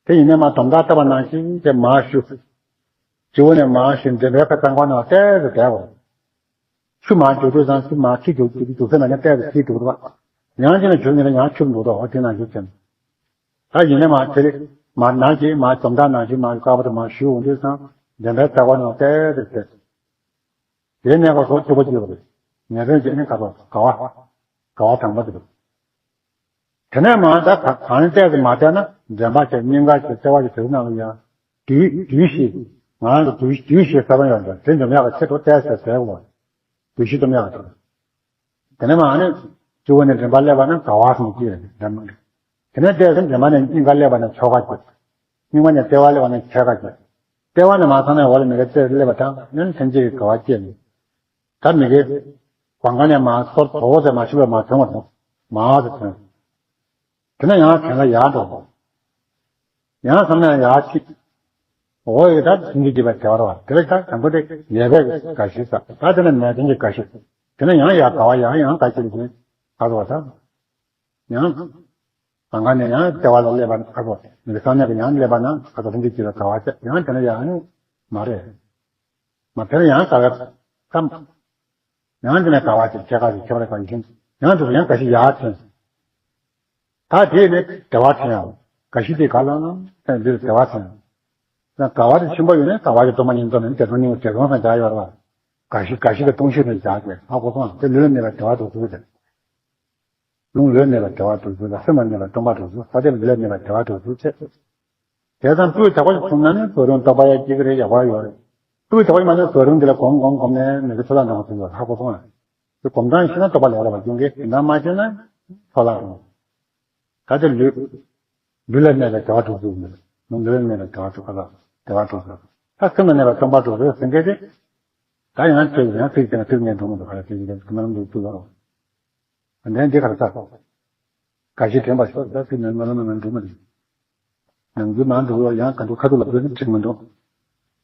དེ་ཡིན་ནས་མར་དོམ་དྲག་བཏང་བ་ནང་བཞིན་བྱས་མར་ཞུ། སྤྱི་བོ་ནས་མར་ཞུ་འདྲེན་པའི་ཁ་གཙང་པ་ནང་བལྟས་སུ་བསྡད་དགོས། ཆུ་མར་འཇུག་དུས་ཙང་ཆུ་མར་ཁྱི་འཇུག་འཇུག་འཇུག་ས་ན་ཡང་བལྟས་སུ་ཁྱི་འཇུག་རུ་བ། ཡང་ཅི་ན་འཇུག་ནས་ཡང་ཆུ་འཇུག་དོ་འོ་དེ་ནང་བཞིན་བྱས་ནས། ད་ཡིན་ནས་མར་དེ་ལས་མར་ནང་གི་མར་དོམ་དྲག་ནང་གི་མར་དཀར་པོ་དེ་མར་ཞུ་འོང་དུས་ཙང་འདྲེན་པའི་རྩ་བ་ནང་བལྟས་སུ་བསྡད། དེའི་གནས་སྐབས་སུ་སྐྱོ་པོ་སྐྱེས་པ་རེད། ཉེ་དོན་གྱི་ནི་ཁ་དོག་དགའ་བ། དགའ་བ་དང་པོ་དེ་རེད། དེ་ནས་མར་ད་ག་གང་ནས་བལྟས་ཏེ་མ་བལྟས་ན་འདྲེན་པ་བྱས་སྙིང་ག་བྱས་ལྟེ་བ་བྱས་དེ་ནང་ལ་ཡང་བདུད་བདུད་ཞེས་ང་རང་ཚོ་བདུད་བདུད་ཞེས་ས་བོན་ཡོད་འདྲ་དེ་འཇོམས་ཡག་གི་ཆེད་དུ་བལྟས་ཟེར་ཟེར་བ། བདུད་བཞི་འཇོམས་ཡག་གི་ཆེད་དུ། དེ་ནས་མར་ནས་སྤྱི་བོ་ནས་མགྲིན་པ་སླེབས་པ་ན་དགའ་བ་སོང་སྐྱེས་རེད་འདྲ་མ་རེད། དེ་ནས་བལྟས་ཏེ་མགྲིན་པ་ནས་སྙིང་ག་སླེབས་པ་ན་ཆོ་ག་སྐྱེས། སྙིང་ག་ནས་ལྟེ་བ་སླེབས་པ་ན་ཆོ་ག་སྐྱེས། ལྟེ་བ་ནས་མར་ཚང་ནས་འོག་ལ་མི་ག་རྩེར་སླེབས་པ་དང་ནི་ལྷན་སྐྱེས་ཀྱི་དགའ་བ་སྐྱེས་ནས། ད་མི་གའི་བང་ག་ནས་མར་སོར་དོ་བོ་ཟེར་མ་ཞུ་བས་མ་ཐོན་བར་དང་མར་ཟེར་ཐོན། དེ་ནས་ཡང་དེ་ལ་ཡར་འགྲོ། ཡང་བསམ་ན་ཡར་ཕྱིན། འོ་ཡི་ད་ཐུན་གྱི་རྒྱས་པ་དེ་བར་བ་དེ་ལ་ད་དང་པོ་དེ་ཡས་པའི་དགའ་ཞིག་ས་ད་དེ་ནས་མལ་སྟན་གྱི་དགའ་ཞིག་དེ་ནས་ཡང་ཡར་དགའ་བ་ཡང་ཡང་དགའ་ཞིག་ལ་བྱུང་། ད་དོ་བ་ད་ཡང་། གང་ག་ནས་ཡང་ལྟེ་བ་ལ་སླེབས་པ་ཁ་སོ་མི་རེ་ས་གནས་ཀྱི་ཡང་སླེབས་པ་ན་ཁ་སོ་ལྷན་ཅིག་སྐྱེས་པའི་དགའ་བ་སྐྱེ། ཡང་དེ་ནས་ཡང་ནི་མ་རེད། མ་དེར་ཡང་དགའ་བའི་ཁམས། ཡང་དེ་ནས་དགའ་བ་སྐྱེ། ཁྱད་པར་ཅན་ཁྱད་པར་ཅན་དགའ་བ་ཡིན། ཡང་དུ་ཡང་དགའ་བཞི་ཡར་ཐོན། ད་དེ་ནི་བདེ་བ་ཐོན་ཡང་། དགའ་བཞི་དེ་ག་ལ་ན་ཡང་འདིར་བདེ་བ་ཐོན་ཡང་། ཡང་དགའ་བ་དེ་ཆེན་པོ་ཡོད་ན་དགའ་བ་གི་སྟོང་པ་ཉིད་སྟོང་ནས་བདེ་སྟོང་སྙིང་པོ་བདེ་སྟོང་ཟེར་བྱ་ཡོད་རེད་བ། དགའ་བཞི་དགའ་བཞི་གི་སྟོང་གཞི་རེད་བྱ་དགོས། ཧ་གོ་སོང་། དེ་ལུས་ལ་གནས་པའི་བདེ་བ་དྲུག་ཅུ་རེད། རླུང་ལུས་གནས་པའི་བདེ་བ་དྲུག་ཅུ་དང་། སེམས་ལ་གནས་པའི་སྟོང་པ་དྲུག་ཅུ། ས་དེ་ལུས་ལ་གནས་པའི་བདེ་བ་དྲུག་ཅུ་བྱས། དེ་ཙམ་སྤུས་དག་པ་ཞིག་བྱུང་ན་ནི་བསྡུ་རུང་རྟོགས་པ་ཡང་སྐྱེ་གི་རེད། ཡག་པོ་ཡོད་རེད། སྤུས་དག་པ་ཞིག་མ་ཟད་བསྡུ་རུང་འདི་ལ་གོམས་གོམས་གོམས་ནས་མི་དགེ་ཚོགས་ལ་འགྲོ་བ་ཚུལ་ལ་ཧ་གོ་སོང་ང་། དེ་གོམས་སྟངས་ཤེས་ན་རྟོགས་པ་ལེགས་ལ་བ་སྐྱོན་གྱི། དེ་འདྲ་མ་ཤེས་ན་ཚོགས་ལ་འགྲོ། ད་དེ་ལུས། ལུས་ལ་གནས་པའི་བདེ་བ་དྲུག་ཅུ་ཡིན། ལུས་ལ་གནས་པའི་བདེ་བ་དྲུག་ཅུ་ལ་བདེ་བ་དྲུག་ཅུ། ད་སེམས་ལ་གནས་པའི་སྟོང་པ་དྲུག་ཅུ་ཟེར་མཁན་དེ། ད་ཡང་ཚིག་ཡང་ཚིག་དེ་ཚིག་ངན་འགྲོ་མི་འདུག་ག་ལ་ཚིག་དེ་ཚིག་མ་འདུག་ཚུལ་ལ། འདྲེན་འདི་གར་ཚ། དགའ་བཞི་དྲན་པ་ཤོག་ད་ཚིག་ནང་ལོ་ལོ་མ་འགྲོ་མ་རེད། ནང་རྒྱུ་མ་འགྲོ་བ་ཡང་ག་འདུག་ཁ་ཐུག་ལ་བོད་ནི་ཁྲིག་མི་འདུག་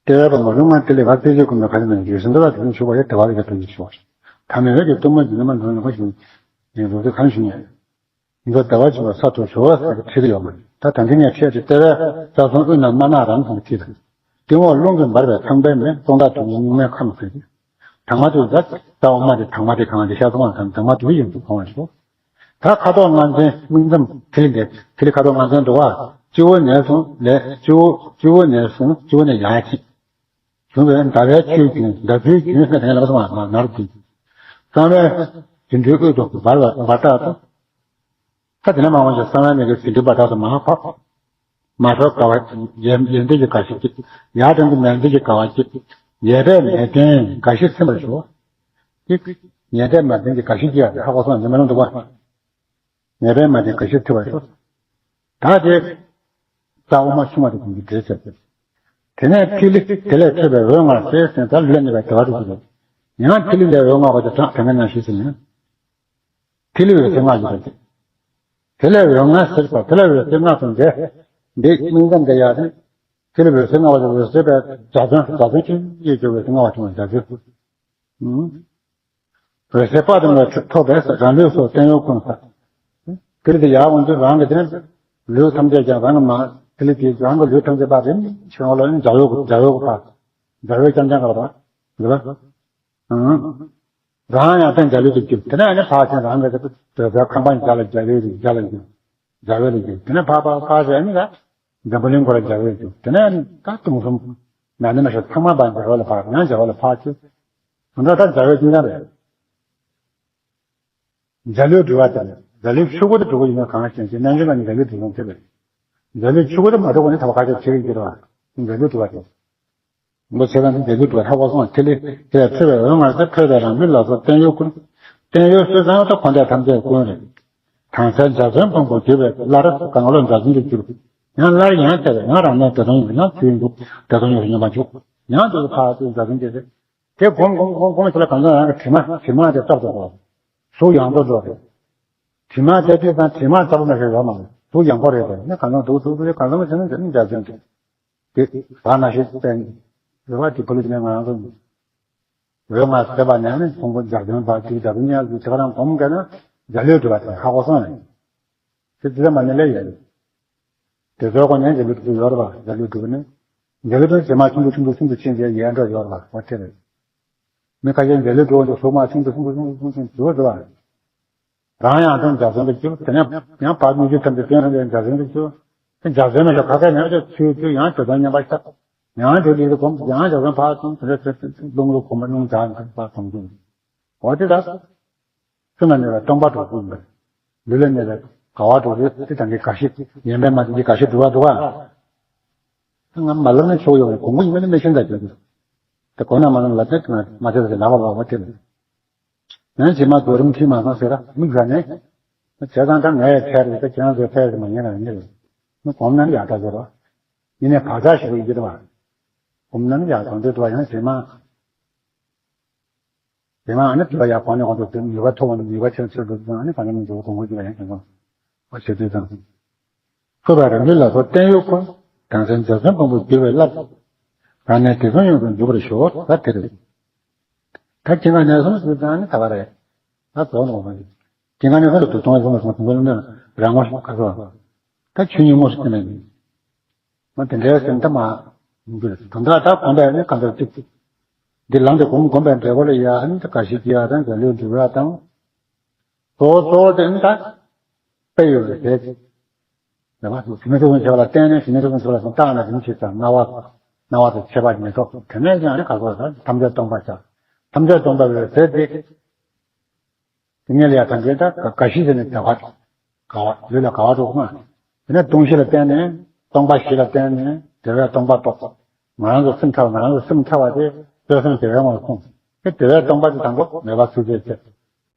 ལྟེ་བའི་བུ་མོ་ལུང་མ་དེ་ལས་བ་རྩེ་གཅིག་ཀུན་ཏུ་ག་རེ་ན་རྒྱུ་ཟིན་འདུག་ལ་དེ་ནི་ཆུ་བ་ཡ་དེ་བ་རེ་ག་དུ་ཡི་ཤོག་ཐ་མའི་འོད་ཀྱི་གཏུམ་མོ་འདི་ནི་མ་འགྲོ་ནི་ཁོ་ཞིག་ཡིན་འགྲོ་དེ་གང་ཞིག་ཉེ། འགྲོ་བདེ་བ་བྱུང་བ་ས་ཐོབ་ཞོ་བ་ཟེར་གྱི་ཁྲིད་ཡོད་མ་རེད། ད་ད་འདི་ངས་ཁྲིད་དེ་ལྟེ་བའི་རྩ་གསུམ་དབུས་ན་མ་ནག་རམ་ཟེར་གྱི་ཁྲིད། སྟེང་འོག་རླུང་གིས་འབར་བའི་ཚངས་པའི་མེ། སྟོང་ཐག་དུས་ཀྱི་སྙིགས་མའི་ཁམས་ཟེར་གྱི། དྭངས་མ་དུས་ཟ། རྩ་དབུ་མ་དེ་དྭངས་མ་དེ་གང་དེ་ཤ་ཚ་བ་དང་དྭངས་མ་དུས་ཡིན་དུ་མཐོང་བ་ཞིག་ད་ཁ་དོག་ལྔ་ཚན་སྨིན་མཚམས་ཐིག་ལེ་འདི་ཐིག་ལེ་ཁ་དོག་ལྔ་ཚན་འདུག་བ། སྤྱི་བོ་ནས་བཟུང་ལས་སྤྱི་བོ་སྤྱི་བོ་ནས་བཟུང་སྤྱི་བོ་ནས་ཡར་ཕྱིན། བྱུང་བའི་ཟླ་བའི་ཆུའི་རྒྱུན་ཟླ་ཆུའི་རྒྱུན་ཟེར་དེ་ལ་སོང་བ་ནར་གྱིས། གསང་བའི་སྒྱུ་འཕྲུལ་དབུས་སུ་འབར་བ་འབར་ཐག་ཏུ། ད་དེ་ནས་མ་འོངས་ཀྱི་གསང་བའི་མི་དགེ་སྒྱུ་འཕྲུལ་འབར་ཐག་ཏུ་མ་ཕབ། མ་ཐོབ་དགའ་བ་ཡར་ཡར་འདེད་ཀྱི་དགའ་བཞི་སྐྱེ། ཡར་དྲན་གྱི་མར་འདེད་ཀྱི་དགའ་བ་སྐྱེ། ཡལ་བས་མལ་སྟན་དགའ་བཞི་ཚིམ་པར་ཞོག་ཡལ་བས་མལ་སྟན་གྱི་དགའ་བཞི་སྐྱེ་བ་ཧ་གོ་སོང་ནི་མི་ལོང་འདུག་པ། ངེས་པའི་མ་དེ་ག་ཤེད་ཐུབ་པ་ཤོག་ད་དེ་རྩ་དབུ་མ་ཆུང་བ་དེ་ཀུན་གྱི་འབྲེལ་ཟེར་ཏེ། དེ་ནས་ཐིག་ལེ་དེ་ལས་ཐོས་པའི་འོད་ལྔ་ཟེར་ཟེར་ད་ལུས་ལ་གནས་པའི་བདེ་བ་རུ་གྱུར། ཡང་ཐིག་ལེ་འདིའི་འོད་ལྔ་བ་དེ་གྲངས་དེ་སྔ་ནང་བཞིན་ཟིན་ནས། ཐིག་ལེ་འོད་ཟེར་ལྔ་ཡོད་པ་དེ། དེ་ལས་འོད་ལྔ་ཟེར་པ་དེ་ལས་འོད་ཟེར་ལྔ་གསུམ་དེ། འདི་སྨིན་མཚམས་འདི་ཡར་ནས། ཐིག་ལེ་འོད་ཟེར་ལྔ་བ་དེ་འོད་ཟེར་པའི་འཇའ་ཚོན་འཇའ་ཚོན་ཆེན་པོ་ཡོད་ཀྱི་འོད་ཟེར་ལྔ་བ་བྱུང་བ་འཇའ་ཚོན། འོད་ཟེར་དཔག་ཏུ་མེད་པ་ཐོབ་པས་རང་ལུས་སོགས་བརྟན་གཡོ་ཀུན། དེ་ལ་དེ་ཡར་འོང་དུས་རང་གི་དེ་ནས་ལུས་ཐམས་ཅད་ཀྱང་རང་གི་མ་དེ་ལ་དེ་རང་གི་ལུས་ཐམས་ཅད་པ་རིམ་བྱུང་ལ་འཇའ་འོད་འཇའ་འོད་ཀྱི་བར། འཇའ་འོད་རྐྱང་རྐྱང་གི་བར། འདི་ལ། རང་ཡང་དེ་འཇའ་ལུས་དུ་གྱུར། དེ་ནས་ནི་ཕར་ཕྱིན་རང་གི་དེ་འདོད་པའི་ཁང་པ་འཇའ་ལ་འཇའ་ལུས་རེད་འཇའ་ལ་གྱུར། འཇའ་འོད་ལ་གྱུར། དེ་ནས་ཕར་ཕར་ཕར་ཕྱིན་ནི་ལ། འཛམ་བུ་གླིང་སྐོར་ལ་འཇའ་འོད་གྱུར། དེ་ནས་ད་སྟོང་གསུམ། ན་ནི་མ་ཤོར་ཚང་མ་པ་འཇའ་འོད་ལ་ཕར་ཡང་འཇའ་འོད་ལ་ཕར་ཕྱིན། དོན་དག་ད་འཇའ་འོད་ཀྱི་རྐྱང་རེད། འཇའ་ལུས་སྒྲིབ་པ་དེ་ལ་འཇའ་ལུས་ཆོས་སྐུ་དེ་སྒྲིབ་པ་ཡིན་ན་གང་ཞེན་ཅིག་རྣལ་འབྱོར་པ་འཇའ་ལུས་སྒྲིབ་པ་ཐེབས་པས། འཇའ་ལུས་ཆོས་སྐུ་དེ་མ་སྒྲིབ་པ་ནི་ཐབས་ཁ་ཤས་བྱེད་ཀྱི་རེད་བ། འཇའ་ལུས་སྒྲིབ་པ་དེ། འོ་བྱས་ཙང་འཇའ་ལུས་སྒྲིབ་པ་ཧ་གོ་སོང་། ཐིག་ལེ་དེ་ལ་ཐོས་པའི་འོད་ལྔ་ཟེར་ཐོས་པས་རང་ལུས་ལ་སོགས་བརྟན་གཡོ་ཀུན། བརྟན་གཡོ་ཟེར་ཙང་ད་འཁོར་འདས་ཐམས་ཅད་ཀུན་རེད། དྭངས་གསལ་འཇའ་ཚོན་ཕུང་པོར་གྱུར་པའི་སླར་གང་བློ་འཇའ་ཚོན་དུ་གྱུར། ཡང་སླར་ཡང་དེར་ཡང་རང་གནས་བདེ་སྟོང་ཡོད་ན་ཆོས་ཡིན་འདུག་བདེ་སྟོང་ཡོད་ན་སྙོམས་པར་འཇུག་ཡང་དུ་ཕར་ཚུར་འཇའ་ཚོན་གྱི་རེད། དེ་གོམས་གོམས་གོམས་གོམས་ཚུལ་ལ་གང་འཚམ་རང་གི་དྲི་མ་དྲི་མ་དེ་བཏབ་ཏུ་འགྲོ། གཟུགས་ཡང་དུ་འགྲོ་རེད། དྲི་མ་དེ་དུས་དང་དྲི་མ་ཚ་པོ་མེད་ཤོས་ཡོད་མ་རེད། གཟུགས་ཡང་པོ་རེད་དེ་ནི་གང་འཚམ་འདུག་འདུག་འདུག་གང་འཚམ་བྱས་ན་དེ་ནི་འཇའ་ཚོན་དེ། དེ་བར་ན་ཤེས་བསྟན། རེ་བ་དེ་བུ་ལུ་དེ་ནས་ང་རང་ཚོ་འོད་ལྔ་ཟེར་བ་ནས་ནི་ཕུང་པོ་འཇའ་ཚོན་བར་དེ་འཇའ་ཚོན་ཉག་གི་དེ་ག་རང་གོམས་བསྡད་ན་འཇའ་ལུས་སྒྲིབ་པ་དེ་ཧ་གོ་སོང་ནས། དེ་དེ་ལ་མ་ནི་ལས་ཡོད་རེད། དེ་ཚོའི་སྒོ་ནས་འཇའ་ལུས་སྒྲིབ་ཡོད་རེད་པ། འཇའ་ལུས་སྒྲིབ་ནི། འཇའ་ལུས་དང་བྱེ་མ་ཆུང་དུ་ཆུང་དུ་ཆུང་དུ་ཕྱིན་ཏེ་ཡལ་འགྲོ་ཡོད་རེད་པ། འོ་དེ་རེད། མི་ཁ་ཤས་འཇའ་ལུས་སྒྲིབ་འོང་དུ་གཟུགས་མ་ཆུང་དུ་ཆུང་དུ་ཆུང་དུ་ཆུང་དུ་འགྱུར་རེད་པ། རང་ཡང་དོན་འཇའ་ཚོན་དུ་གྱུར། དེ་ནས་ཡང་བར་སྨིག་རྒྱུ་ཐམས་ཅད་སྟོན་ཧྲིལ་པའི་འཇའ་ཚོན་དུ་གྱུར། དེ་འཇའ་ཚོན་མ་ཞོག་ཁ་ཁ་ཉར་ཅིག་ཚུལ་ཚུལ་ཡང་འཇའ་ཚོན་མཉམ་པ་ཤར། ཡང་དེ་ལུས་སུ་གོམས་ཡང་འཇའ་ཚོན་ཕར་སོང་དེ་འདྲ་ཚུལ་ཚུལ་རླུང་རུ་གོམས་པ་རླུང་འཇའ་ཕར་གོམས་ཀྱི། འོ་དེ་ལ། སེམས་ལ་གནས་པའི་སྟོང་པ་དྲུག་ཅུ་ཡིན་པས། ལུས་ལ་གནས་པའི་དགའ་བ་དྲུག་ཅུ་དེ་དང་གི་དགའ་བཞི་ཡན་པས་མ་བསྟན་གྱི་དགའ་བཞི་སྒྲུབ་པ་འདུག་ག་ང་མ་ལབ་ན་ཆོག་ཡོད་རེད། གོང་བུ་ཡིན་པ་ནི་མི་ཤེས་ད་ཅོད་དེ་གོང་ན་མ་ལབ་ན་ལབ་དེ་མ་བྱས་ད་ལབ་པ་ལབ་པ་དེ་རེད། ཡང་རྗེས་མ་རྫོགས་རིམ་ཁྲིད་མ་སོང་ཟེར་ར་མི་དགའ་ནས། བྱས་ཙང་ད་ངས་ཡང་ཕེབས་རེད་ད་ཁྱེད་རང་ཚོས་ཕེབས་རེད་མ་ཉན་ན་ཉན་རེད། མི་གོམས་ན་ནི་ཡག་ད་ཟེར་རོ། ཡིན་ནའི་བག་ཆགས་ཞིག་ཡོད་ཀྱི་རེད་བ། གོམས་ན་ནི་ཡག་གང་འདོད་དུ་བ་ཡང་རྗེས་མ། རྗེས་མ་ཨ་ནི་དུ་བ་ཡག་གོང་ནས་གོང་དུ་ནུས་པ་ཐོབ་པ་ནི་ནུས་པ་ཆེར་ཆེར་འགྲོ་དུས་ཨ་ནི་གང་ཡང་མི་འགྲོ་གོང་འགྲོ་རྒྱུ་བ་ཡང་ཞིག་གོ། བ་ཞེས་དུས་ཙང་། ཐོས་པས་རང་ལུས་ལ་སོགས་བརྟན་གཡོ་ཀུན། དྭངས་གསལ་འཇའ་ཚོན་ཕུང་པོར་གྱུར་པའི་སླར། རང་གནས་བདེ་སྟོང་ཡོངས་སུ་འཇུག་པར་ཤོག་ད་དེ་རེད། ད་ཁྱེད་ང་ནས་སོང་ཟེར་ཙང་ནི་ད་ག་རེད། ད་རྫོགས་ནོ་མ་རེད། སྐྱེ་འགག་གནས་སྐབས་སུ་དུ་སྟོང་པ་ཟེར་མ་སོང་དུ་འགོ་ལ་འདོན་རང་ངོ་ཤེས་ཁ་སོ། ད་ཆོས་ཉིད་དངོས་སུ་བསྟན་ནས། མ་དེ་འདྲའི་སེམས་ཐ་མ། དོན་དག་ད་གོམས་པས་ནི་གང་ལྟར་གཅིག་འདི་ལམ་དེ་གོམས་གོམས་པའི་འབྲས་བུ་ལ་ཡ་ནི་འགའ་ཞིག་སྐྱེ་ཡ་དང་འགལ་ལུགས་འགྲུབ་ཡ་དང་། གཙོ་བོ་གཙོ་བོ་དེ་ནི་ད་དཔེ་ཡོད་པའི་ཟས་ཅིག་རེད་བ། དེ་མི་ཐུབ་ཀུན་བྱེད་པ་ལ་བརྟེན་ནས་དེ་མི་ཐུབ་ཀུན་བྱེད་པ་ལ་སོང་བཏང་ན་དེ་མི་བྱེད་ཙང་སྣང་བ། སྣང་བ་དང་ཁྱད་པར་མི་ཐོགས་དེ་ནས་ཀྱང་ནི་ག་གོ་ད་ཐམས་ཅད་སྟོང་པ་ཆགས། ཐམས་ཅད་སྟོང་པ་བའི་ཟས་དེ། དེ་ཉིད་ལ་ཡང་ཐམས་ཅད་ད་ག་ག་ཤི་ཟེར་ནས་བདེ་བ། དགའ་བ་ལུས་ལ་དགའ་བ་འདུག་ན། དེ་ནས་སྟོང་གཞི་ལ་བརྟེན་ནས་སྟོང་པ་བཞི་ལ་བརྟེན་ནས་བདེ་བའི་སྟོང་པ་རྟོགས། ང་རང་ཚོ་སེམས་ཕྲ་བ་ང་རང་ཚོ་སེམས་ཕྲ་བ་དེ་བཅོས་སེམས་བདེ་བའི་ངོར་ཁུངས། དེ་བདེ་བའི་སྟོང་པ་དེ་དང་པོ་མོས་པ་ཚུལ་འཆོས་བྱེད།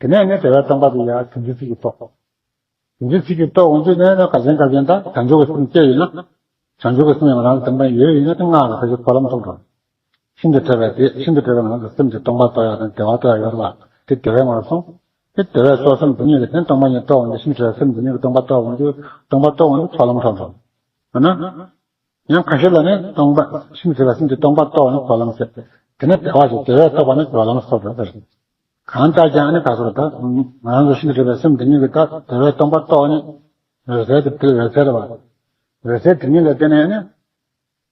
དེ་ནས་ནི་བདེ་བའི་སྟོང་པ་དེ་ཡང་དོན་སྤྱི་ཚིག་གིས་རྟོགས། དོན་སྤྱི་ཚིག་གིས་རྟོགས་འོང་དུས་ནས་ན་ག་ཅན་ག་ཅན་ད་བྱང་ཆུབ་ཀྱི་སེམས་སྐྱེས་ཡིན་ན། བྱང་ཆུབ་ཀྱི་སེམས་ཡང་རང་དང་པོ་ཡོད་ཡིན་ན་དེ་སྔགས་ལ་ཁ་ཅིག་གོ་ལམ་ཐོབ་འགྲོ། ཤིན་ཏུ་ཕྲ་བའི་དེ་ཤིན་ཏུ་ཕྲ་བའི་ངང་དུ་སེམས་ཀྱི་སྟོང་པ་རྟོགས་ཡག་དང་བདེ་བ་རྟོགས་ཡག་ཡོད་པ་དེ་བདེ་བའི་ངང་སོང་། དེ་བདེ་བའི་གཙོ་སེམས་དེ་ཉིད་ལ་བརྟེན་སྟོང་པ་ཉིད་རྟོགས་འོང་དུས་ཤིན་ཏུ་ཕྲ་བའི་སེམས་དེ་ཉིད་ཀྱི་སྟོང་པ་རྟོགས་འོང་དུས་སྟོང་པ་རྟོགས་འོང་དུས་ཚོགས་ལམ་ཐོབ་འགྲོ། འོ་ན། ཡང་ཁ་ཤས་ལ་ནི་སྟོང་པ་ཤིན་ཏུ་ཕྲ་བའི་སེམས་ཀྱི་སྟོང་པ་རྟོགས་ནས་ཚོགས་ལམ་ཟེར། དེ་ནས་བདེ་བ་ཞིག་བདེ་བའི་རྟོགས་པ་ནི་ཚོགས་ལམ་སོགས་འགྲོ་ཟེར། གང་ལྟར་ཀྱང་ནི་ག་ཚོད་ད་ང་རང་ཚོ་ཤིན་ཏུ་ཕྲ་བའི་སེམས་དེ་ཉིད་ཀྱི་ད་བདེ་བའི་སྟོང་པ་རྟོགས་ནས་འོད་གསལ་དེ་དེ་འོད་གསལ་རེད་བ། འོད་གསལ་དེ་ཉིད་ལ་བརྟེན་ནས་ནི།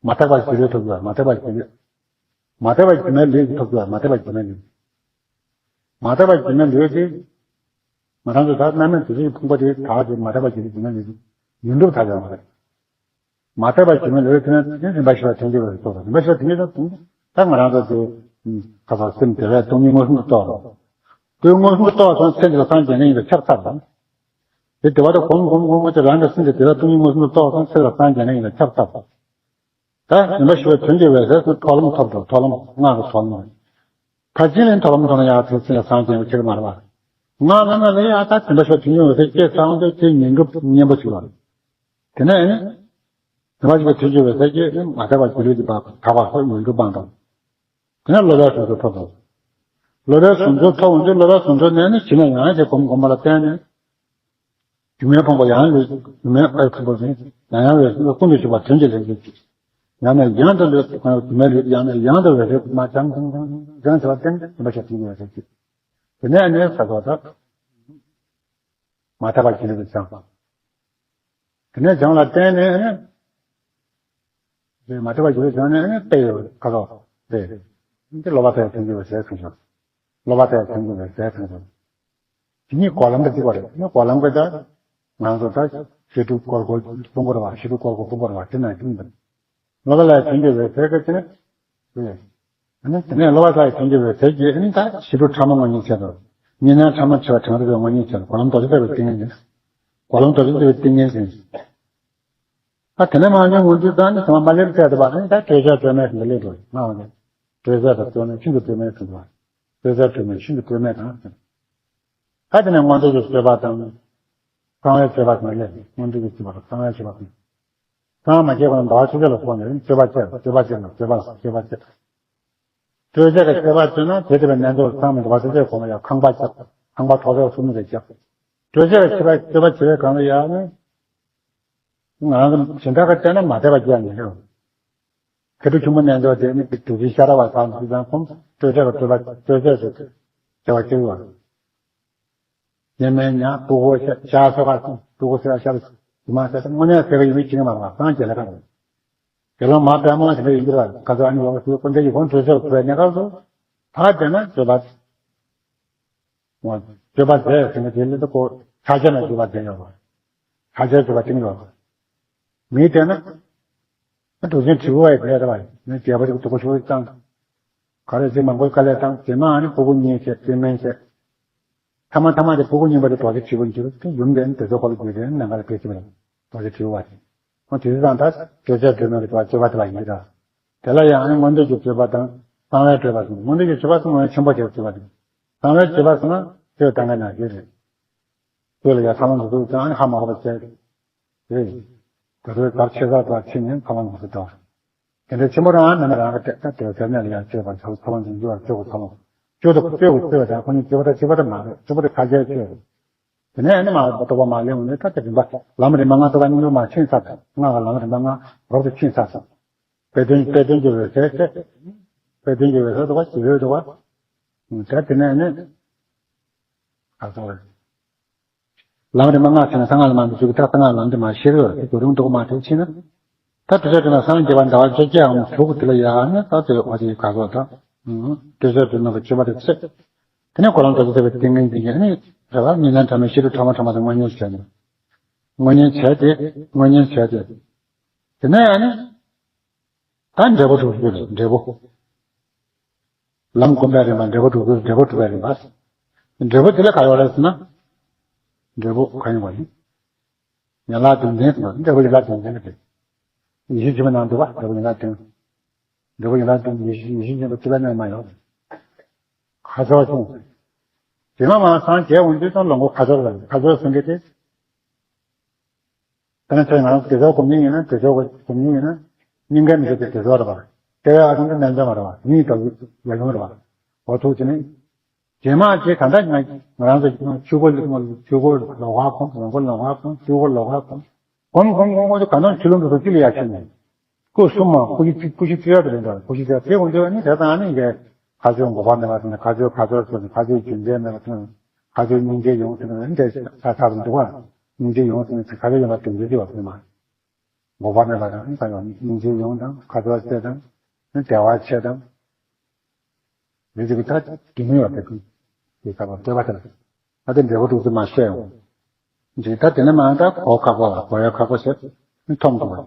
མ་དག་པ་སྒྱུ་ལུས་ཐོབ་དགོས། མ་དག་པ་སྒྱུ་ལུས། མ་དག་པ་སྒྱུ་མའི་ལུས་ཐོབ་དགོས། མ་དག་པ་སྒྱུ་མའི་ལུས། མ་དག་པ་སྒྱུ་མའི་ལུས་དེ། ང་རང་ཚོ་ད་རྣམ་སྨིན་དེ་ཚོའི་ཕུང་པོ་དེ་དག་དེ་མ་དག་པ་སྒྱུ་ལུས་སྒྱུ་མའི་ལུས་དེ་ཡུན་གྲུབ་ཐག་ཆོད་མ་རེད། མ་དག་པ་སྒྱུ་མའི་ལུས་དེ་ནི་རིམ་པ་བཞི་པ་དོན་གྱི་ལུས་ཐོབ། རིམ་པ་བཞི་པ་དོན་གྱི་ལུས་ད་ང་རང་ཚོ་དེ་ཁ་ཚ་སེམས་བདེ་བའི་སྟོང་ཉིད་མངོན་སུམ་དུ་རྟོགས། དེ་མངོན་སུམ་དུ་རྟོགས་སོང་ཚེ་འདི་ལ་སངས་རྒྱས་ནི་ཡིན་པས་ཁྱབ་ཚར་དང་། དེ་བདེ་བ་དང་གོམས་གོམས་གོམས་ཀྱི་རང་གི་སེམས་ཀྱི་བདེ་བ་སྟོང་ཉིད་མངོན་སུམ་དུ་རྟོགས་སོང་ཚེ་ལ་སངས་རྒྱས་ནི་ཡིན་པས་ཁྱབ་ཚར་དང་། ད་རིམ་པ་བཞི་པའི་དོན་གྱི་འོད་གསལ་དུ་མཐོང་ལམ་ཐོབ་འགྲོ། མཐོང་ལམ་སྔགས་ཀྱི་མཐོང་ལམ། ཕར་ཕྱིན་ལས་མཐོང་ལམ་ཐོབ་ན་ཡང་དེ་ཚེ་སངས་རྒྱས་པའི་ཕྱིར་མ་རེད་བ། སྔགས་ལ་ན་ལས་ཡང་ད་རིམ་པ་བཞི་པའི་དོན་གྱི་འོད་གསལ་སྐྱེས་ཚར་འོང་དུས་དེ་ཉིད་སྒྲུབ་གཉེན་པོ་ཞིག་ལ། དེ་ནས་ནི། རིམ་པ་བཞི་པའི་དོན་གྱི་འོད་གསལ་གྱིས་ནི་མ་དག་པ་སྒྱུ་ལུས་ཀྱི་བག་དག་པ་སོགས་ཉིད་སྒྲུབ་སྤངས་དང་། དེ་ནས་སློབ་པའི་ཟུང་འཇུག་ཐོབ་དང་། སློབ་པའི་ཟུང་འཇུག་ཐོབ་འོང་དུས་སློབ་པའི་ཟུང་འཇུག་ནས་ནི་ཞི་གནས་ཡང་དེ་གོམས་གོམས་པ་ལ་བརྟེན་ནས། སྒྱུ་མའི་ཕུང་པོ་ཡང་ལུས་སྒྱུ་མའི་ཨའི་ཕུང་པོ་ནི་ཡང་ཡང་འོད་ཀུན་ཏུ་ཞུགས་པ་དོན་གྱི་ལས་འགུལ་གྱིས། ཡང་ནས་ཡང་དུ་ལུས་སྒྱུ་མའི་ལུས་ཡང་ནས་ཡང་དུ་འོད་ཟེར་མ་སྦྱང་སྦྱང་སྦྱང་བྱས་པ་བརྟེན་ནས་རིམ་པ་བཞི་དོན་གྱི་འོད་ཟེར་གྱིས། དེ་ནས་ནི་ས་ཐོག་ཏུ་མ་དག་པ་སྒྱུ་ལུས་སྦྱངས། དེ་ནས་སྦྱངས་ལ་བརྟེན་ནས་ནི། དེ་མ་དག་པ་སྒྱུ་ལུས་སྦྱངས་ནས་ནི་དཔེ་ཡོད་ཁ་ལོ་དེ། འདི་སློབ་པ་དག་དོན་གྱི་འོད་ཟེར་གསུངས་སོ། སློབ་པ་དག་དོན་གྱི་འོད་ཟེར་གསུངས་སོ། དེ་ཉིད་གོ་ལམ་དུ་བརྩི་བ་རེད། ནི་གོ་ལམ་གྱི་ད། ང་ཚོ་ད་བཞི་སྒྲུབ་སྐོར་སྐོར་ཕུང་པོ་རེད་བ། བཞི་སྒྲུབ་སྐོར་སྐོར་ཕུང་པོ་རེད་བ། དེ་ན་ཅི་མི་འདུག་སློབ་པ་ལ་དོན་གྱི་འོད་ཟེར་གྱི་དེ་ནི། ཨ་ནི་དེ་ནས་སློབ་པ་ལ་དོན་གྱི་འོད་ཟེར་གྱི་ཨ་ནི་ད་བཞི་སྒྲུབ་ཕྲ་མོ་དངོས་གཉེན་བྱེད་དོ། གཉིས་སྣང་ཕྲ་མོ་ཆེ་བ་དྲན་རིག་པའི་དངོས་གཉེན་བྱེད་དོ། གོ་ལམ་རྡོ་རྗེ་ཐེག་པའི་ཏིང་ངེ་འཛིན། གོ་ལམ་རྡོ་རྗེ་ཐེག་པའི་ཏིང་ངེ་འཛིན། ཨ་དེ་ནས་མ་ཉམས་ངོ་འདི་ད་ནི་ཚང་མ་མ་ལེབ་བཙལ་དུ་བ་ནི་ད་སྤྲོས་བྲལ་སྤྲོས་མེད་ཟེར་ནས་སླེབས་འགྲོ་ང་བ་ནི། སྤྲོས་བྲལ་དང་སྤྲོས་མེད་ཤིན་ཏུ་སྤྲོས་མེད་ཟེར་བ། སྤྲོས་བྲལ་སྤྲོས་མེད་ཤིན་ཏུ་སྤྲོས་མེད་དང་། ད་དེ་ནས་མངོན་རྟོགས་ཀྱི་སྤྱོད་པ་དང་། གསང་བའི་སྤྱོད་པ་དང་སླེབས། མངོན་རྟོགས་ཀྱི་སྤྱོད་པ་དང་གསང་བའི་སྤྱོད་པ་དང་། གསང་བ་མ་སྐྱེས་པ་ན་འདུལ་བ་ཆོས་སྤྱོད་ལ་སོགས་ནས་སྤྱོད་པ་སྤྱད། སྤྱོད་པ་སྤྱད་ལ་སྤྱོད་པ་ལ་སྤྱོད་པ་སྤྱད། སྤྲོས་བྲལ་གྱི་སྤྱོད་པ་སྤྱད་ན་དེ་ལྟ་བུའི་རྣལ་འབྱོར་ཚང་མས་འདུལ་བ་ཆོས་སྤྱོད་གོ་མ་ཡ་ཁང་པ་བརྒྱབ། ཁང་པ་ཐོག་ཐོག་སུ་མི་རེ་བརྒྱབ། སྤྲོས་བྲལ་གྱི་སྤྱོད་པ་སྤྱོད་པ་བྱེད་པའི་སྒང་ལ་ཡང་ནི། ང་རང་གི་གཞན་དག་གི་སྤྱད་ན་མ་དད་པ་སྐྱེ་ཡ་མི་འདུག་མཁས་གྲུབ་ཆེན་པོ་རྣལ་འབྱོར་དེ་ནི་དུས་རྒྱུན་ཤ་ར་བ་ཚང་དུས་ཙང་ཁོང་སྤྲོས་བྲལ་གྱི་སྤྲོས་པ་སྤྲོས་བྲལ་གྱི་སྤྱོད་པ་སྐྱེ་བ། ཉེ་མའི་ཉ་སྤུ་གུ་ཤ་ཤ་སོ་ག་སྤུ་གུ་སེ་ཤ་རུ་མ་ཟེར་དངོས་གནས་ཟེར་གི་ཡོད་མེད་ཅི་མ་རེད་པ་སངས་རྒྱས་ལ་ཁ་རེད། དགེ་སློང་མ་དཔལ་མོ་ཞིག་ཡིན་གྱི་རེད་ག་ཚོད་ཨ་ནི་ཡོང་བ་ཞུ་ཁོ་འདྲ་ཡི་ཁོང་སྤྲོས་བྲལ་གྱི་སྤྲོས་པའི་གནས་སྐབས་སུ་ད་དེ་ན་སྤྲོས་པ། སྤྱོད་པ་མཛད་ཟེར་ན་དེ་ལས་ད་ཀོ་ཕྱག་རྒྱ་ན་སྤྱོད་པ་མཛད་ཡོད་པ། ཕྱག་རྒྱའི་སྤྱོད་པ་བསྟན་ཡོད་པ། མི་དེ་ན། ཨ་འདུག་ཅན་དྲིལ་བུ་བ་ཡི་གནས་རེད་པ། མི་རྒྱལ་པོ་ཅིག་སྡུག་པོ་ཞུ་བ་བཏང་། ག་རེ་ཅིག་མང་པོའི་དཀའ་ལས་བཏང་རྗེས་མ་ཨ་ནི་ཕྲུ་གུ་གཉིས་བྱས་བཙུན་མིན་བྱས། ཐ་མ་ཐ་མ་དེ་ཕྲུ་གུ་གཉིས་པ་དེ་རྡོ་རྗེ་དྲིལ་བུ་འགྱུར་དེ་ཡུམ་དེ་ནི་དེ་ཚོ་ཁོ་ལ་འགྱུར་དེ་ནི་ནམ་མཁའ་ལ་ཕེབས་ཀྱི་མེད། རྡོ་རྗེ་དྲིལ་བུ་བ་དེ། ཨ་དེ་ཚོ་དང་ད་སྤྲོས་བྲལ་སྤྲོས་མེད་ཀྱི་སྤྱོད་པ་སྤྱོད་པ་དེ་བ་ཡིན་གྱི་རེད། དེ་ལ་ཡང་ཨ་ནི་མངོན་འདོད་ཀྱི་སྤྱོད་པ་དང་གསང་བའི་སྤྱོད་པ་ཟེར་མངོན་འདོད་ཀྱི་སྤྱོད་པ་ཟེར་ན་ཆེན་པོ་ཆེ་བའི་སྤྱོད་པ་དེ། གསང་བའི་སྤྱོད་པ་ཟེར་ན་ཆོས་བསྟན་མཁན་ནང་བཞིན་རེད། ཆོས་ལ་ཡང་ཐ་མ་འདུ་འདུག་ཀྱང་ཨ་ནི་ཧ་མ་གོ་བ་བྱས། རེད། དེ་ཚོའི་ཚབ་ཆེ་ས་ཚབ་ཕྱིན་ནས་ཕ་མ་ལ་མ་སུ་དང་། དེ་འདྲའི་ཆེན་པོ་རང་ནམ་རང་གི་ཏེ་ཏེ་དེ་ནས་ལ་ཡང་སྤྱོད་པ་ཚོགས་ཚོགས་ལ་འཛིན་རྒྱུ་བ་སྤྱོད་པ་ཚོགས་ལ་སྤྱོད་དུ་སྤྱོད་དགོས་སྤྱོད་པ་དང་ཁོ་གཉིས་སྤྱོད་པ་དང་སྤྱོད་པ་དང་མ་རེད་སྤྱོད་པ་དེ་ཁ་རྒྱའི་སྤྱོད་རེད། དེ་ནས་ནི་མ་རྟོགས་པ་མ་ལེན་འོང་ནས་ད་དེ་རིམ་པ་ལམ་རིམ་པ་ལྔ་ལྟ་བ་སྙིང་པོ་མ་ཕྱིན་ཚར་ཚར་ལྔ་ག་ལམ་རིམ་པ་ལྔ་རོབ་ཏུ་ཕྱིན་ཚར་ཚར། དཔེ་དོན་དཔེ་དོན་གྱི་འོད་གསལ་ཚེ། དཔེ་དོན་གྱི་འོད་གསལ་འདུག་པ་ཞི་བའི་འདུག་པ། ད་དེ་ནས་ནི། ཨ་ཙང་རེད། ལམ་རིམ་པ་ལྔ་ཕྱིན་ན་གསང་སྔགས་ལ་མ་འདུག་ཅིག་ད་གསང་སྔགས་ལམ་དེ་མ་ཤེས་རོགས་དེ་རུང་འདུག་མ་ཐུབ་ཕྱིན་ན། ད་དྲི་ཟའི་དྲི་མ་སངས་རྒྱས་པ་ཟླ་བ་བཅོ་བརྒྱད་འམ་དྲུག་དེ་ལ་ཡང་ནི་ད་དེ་བ་དེ་ག་སོགས་དང་། དྲི་ཟའི་དྲི་མ་གི་སྤྱོད་པ་དེ་ཚེ། དེ་ནས་ཁོ་རང་དྲི་ཟའི་དྲི་མའི་ཏིང་ངེ་འཛིན་གྱི་ནི་རེ་བ་ཉིན་མཚན་ཕྲ་མོའི་ཤེས་རབ་ཕྲ་མོ་ཕྲ་མོ་དེ་དངོས་གཉེན་བྱས་ནས། དངོས་གཉེན་བྱས་ཏེ་དངོས་གཉེན་བྱས་ཏེ། དེ་ནས་ཡང་ནི། ད་འབྲས་བུ་དྲུག་ཅུ་རེད་འབྲས་བུ། ལམ་སྒོམ་པའི་རིམ་པ་འབྲས་བུ་དྲུག་ཅུ་འབྲས་བུ་སྒྲུབ་པའི་རིམ་པ། འབྲས་བུ་དེ་ལ་ག་ཡོད་རེད་ཟེར་ན། འབྲས་བུ་ག་ཡིན་པ་ཡིན། ཡན་ལག་བདུན་ལྡན་ཟེར་བ་འབྲས་བུ་ཡན་ལག་བདུན་ལྡན་རེད། ཡིད་བཞིན་ནང་འདུག་བ་འབྲས་བུ་ཡན་ལག་བདུན། འབྲས་བུ་ཡན་ལག་བདུན་ཡིད་བཞིན་ཡིད་བཞིན་ཅན་དུ་སྤྱི་ལ་གནས་མ་ཡོང་། ཁ་སྦྱོར་ཅན། དེ་མ་མ་སངས་རྒྱས་འོང་དུས་ཙམ་ལོ་ངོ་ཁ་སྦྱོར་ལ་ཁ་སྦྱོར་ཟེར་མཁན་དེ། ད་ནི་ཚེ་ང་རང་དགེ་སྦྱོར་སྒོམ་མཁན་ཡིན་ན་དགེ་སྦྱོར་སྒོམ་མཁན་ཡིན་ན་སྙིང་གའི་མི་འཇུག་པའི་དགེ་སྦྱོར་རེད་པ། ལྟེ་བའི་ཨ་ཐང་དུ་རྣལ་འབྱོར་མ་རེད་པ་མིའི་ལྟ་བུ་ཡ་ཡོང་རེད་པ། འོ་ཐུག་དེ་ནི། རྗེས་མ་ཅིག་ད་ལྟ་ང་ང་རང་ཚོ་ཆོས་སྒོ་ཆོས་སྒོ་ལོགས་ཀ་གོམས་ལོགས་སྒོ་ལོགས་ཀ་གོམས་ཆོས་སྒོ་ལོགས་ཀ་གོམས་གོམས་གོམས་གོམས་ཀྱི་གང་ལྟར་ཆོས་ལུགས་འདི་ཚོ་སྤྱི་ལ་ཡ་ཕྱིན་ནས། སྐུ་གསུམ་མ་སྐུ་བཞི་སྐུ་བཞི་བརྩི་ཡག་དེ་རེད་འདྲ་སྐུ་བཞི་བརྩི་ཡག་དེ་དགོངས་དོན་ནི་དེ་དང་ནི་ངས་ཁ་སྦྱོར་འགོག་པ་མེད་པ་དང་ཁ་སྦྱོར་ཁ་སྦྱོར་ཟེར་ནས་ཁ་སྦྱོར་རྒྱུ་འབྲས་མེད་པ་དང་ཁ་སྦྱོར་སྙིང་རྗེ་ཡོང་ཟེར་ནས་འདྲ་ས་ས་རུ་འདུག་བ། སྙིང་རྗེ་ཡོང་ཟེར་ནས་ཁ་སྦྱོར་ཡོང་བ་དེ་འདྲ་ཞིག་བ་ཕུལ་མ། འགོག་པ་མེད་པ་དང་ས་ཡོང་སྙིང་རྗེ་ཡོང་དང་ཁ་སྦྱོར་བྱེད་དང་བདེ་བ་ཆེ་དང་། རེད་ཅིག་ད་དེ་མིན་བ་དེ་ཀུན་དེ་ལྟ་བ་བསྟོད་པ་དེ་ལ་ད་དེ་འབྲས་བུ་དྲུག་ཅུ་མ་བཤད་ཡོང་། འདི་ད་དེ་ནས་མ་ད་གོ་ཁག་པོ་ལ་གོ་ཡ་ཁག་པོ་ཟེར་མཐོང་ཐུབ་པ།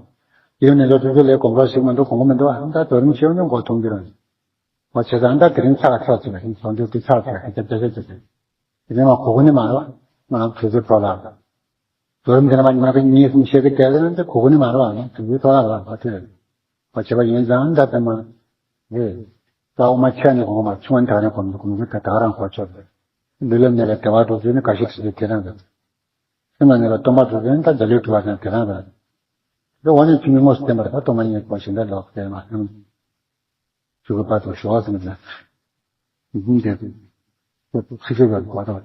ཡིན་ནས་ལོ་དྲུག་ཅུ་ལས་གོམས་པ་ཞིག་མ་འདུག་གོམས་པ་མི་འདུག་ཨ་ད་དོ་རིང་ཤེས་ཡོང་མགོ་ཐུམ་གྱི་རང་། འོ་བྱས་ཙང་ད་དེ་རིང་ཚར་ཚར་ཚར་ཚར་ཚར་ཚར་ཚར་ཚར་ཚར་ཚར་ཚར་ཚར་ཚར་དེ་ནས་མ་གོ་གི་ནི་མ་རེད་བ། ང་རང་དུས་ཚོད་འཕྲོ་བརླག་དང་། མདོར་བསྡུས་ན་མ་ཉི་མ་གི་གཉིས་གསུམ་ཤེས་ཀྱི་དེ་ལ་ནི་གོ་གི་ནི་མ་རེད་བ་ང་དུས་ཚོད་འཕྲོ་བརླག་རེད་བ་དེ། བ་བྱས་པ་ཡིན་ཙང་ད་དེ་མ་རེད། ད་འོ་མ་ཆད་ནས་གོང་མ་ཆུང་བ་ནི་ད་རང་གོམས་གོམས་ཀྱི་ད་ད་རང་གོ་ཆོད་རེད། འདི་ལ་ནི་ལ་དེ་བ་འགྲོ་ཚུལ་ནི་ག་ཤེད་ཚུལ་དེ་རང་རེད། སེམས་ལ་ནི་ལ་སྟོང་པ་འགྲོ་ཚུལ་ནི་ད་འཇའ་ལུས་གྲུབ་པ་ཙམ་དེ་རང་རེད། འདི་འོ་ནི་ཆུང་ངུ་དངོས་སུ་བསྟན་པ་རེད་ད་སྟོང་པ་ཉིད་པ་ཞིག་འདྲ་ལོག་དེ་མ་སེམས། ཆུ་གི་བར་དུ་ཞོག་ཟེར་ནས། འདི་འདྲ་ཚིག་ཆོས་ཀྱི་བར་དུ་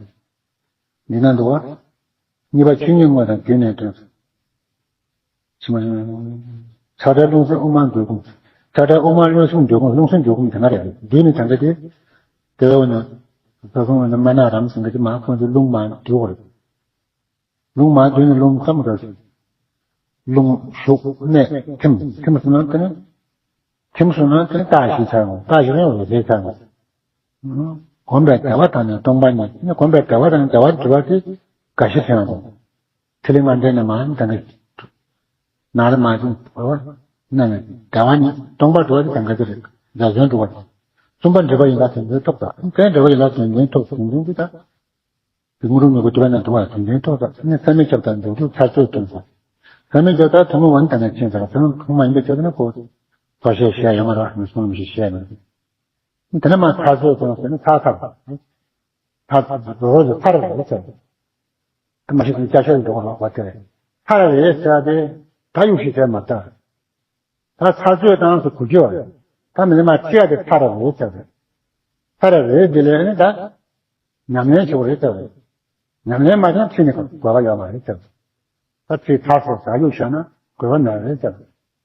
འདི་ན་འདུག་བ། གཉིས་པ་ཆོས་ཉིད་དངོས་དང་རྒྱུད་ནས་སྟོན། ཕྱི་མ་ཆགས་བྲལ་རླུང་སེམས་དབུ་མ་འདུལ་ཁུངས། ཆགས་བྲལ་དབུ་མ་རླུང་སེམས་འདུལ་ཁུངས་རླུང་སེམས་འདུལ་ཁུངས་དེ་སྔ་རེད། འདུལ་ནི་དང་ག་དེ། དེ་འོ་ན། ས་སོང་བ་ན་མ་ན་རམ་སེང་གེ་དེ་མ་ཁོང་ཚོས་རླུང་མ་འདུལ་བ་རེད། རླུང་མ་བསྡུས་ནས་རླུང་ཁམས་ར་ཞིག་རླུང་ཞུགས་གནས་ཐིམ་ཐིམ་སོང་ན་དེ་ནི། ཐིམ་སོང་ན་དེ་ནི་རྟགས་ཤིག་ཆགས་འོང་རྟགས་ཤིག་ནི་འོད་ཟེར་ཆགས་འོང་། གོམས་པའི་བདེ་བ་དང་ནི་སྟོང་པ་ཉིད་ནི་གོམས་པའི་བདེ་བ་དང་བདེ་བར་གྱུར་པ་དེ་འགའ་ཞིག་ཐོན་འོང་། ཐིག་ལེ་མ་འདྲེས་ནས་མ་འདང་གི་ནར་མ་བྱུང་བ་ན་ནི་བདེ་བ་ཉིད་སྟོང་པར་གྱུར་པ་དེ་འདང་གི་རེད་འཇའ་ཚོན་འགྲུབ་པ་དང་། གསུམ་པ་འདྲེས་པ་ཡིན་ལ་དོན་ལྡན་ཐོབ་དང་དེ་འདྲེས་པ་ཡིན་ལ་དོན་ལྡན་ཐོབ་དོན་ལྡན་གྱི་དང་། དེ་དངོས་གྲུབ་མྱུ་གུ་སྒྲུབ་པ་ན་འགྲོ་བ་དོན་ལྡན་ཐོབ་ཙམ་ནི་བསམ་མེད་ཁྱབ་དང་འདུག་འདུག་ཚར་ཚོད་སྟོན་ཙམ། བསམ་མེད་ཁྱབ་དང་ཐུན་མོང་བ་ནི་ད་ནས་ཕྱིན་ཙམ་ཐུན་མོང་མ་ཡིན་པའི་ཆོས་ནི་གོ། ཐོ་ཤེས་བཤད་ཡོད་མ་རེད་མི་སོང་མི་ཤེས་བཤད་མ་རེད། དེ་ནས་མ་ཚར་ཚོད་སྟོན་ཟེར་ནི་ཚར་ཚར། ཚར་ཚར་རོ་རོ་ཚར་རེད་ཟེར། དེ་མ་ཤེས་ཀྱི་སྐྱ་ཤོད་འགྲོ་བ་ལོག་པ་དེ་རེད། ཚར་རེད་ཟེར་ཏེ་ད་ཡུག་ཤིག་ཟེར་མ་ད། ད་ཚར་ཚོད་བཏང་སུ་གོ་རྒྱུ་བ་རེད། ད་མི་ལ་མ་ཅི་ཡ་དེ་ཚར་རེད་ཟེར་རེད། ཚར་རེད་འདི་ལས་ནི་ད། ཉམས་ལེན་བྱེད་དགོས་རེད་ཟེར་བས། ཉམས་ལེན་མ་བྱུང་ཕྱིན་ནས་དགོས་པ་ཡོད་མ་རེད་ཟེར་བས། ད་ཚིག་ཚར་སོང་ཟ་ཡུག་བཞག་ན་དགོས་པ་མེད་རེད་ཟེར་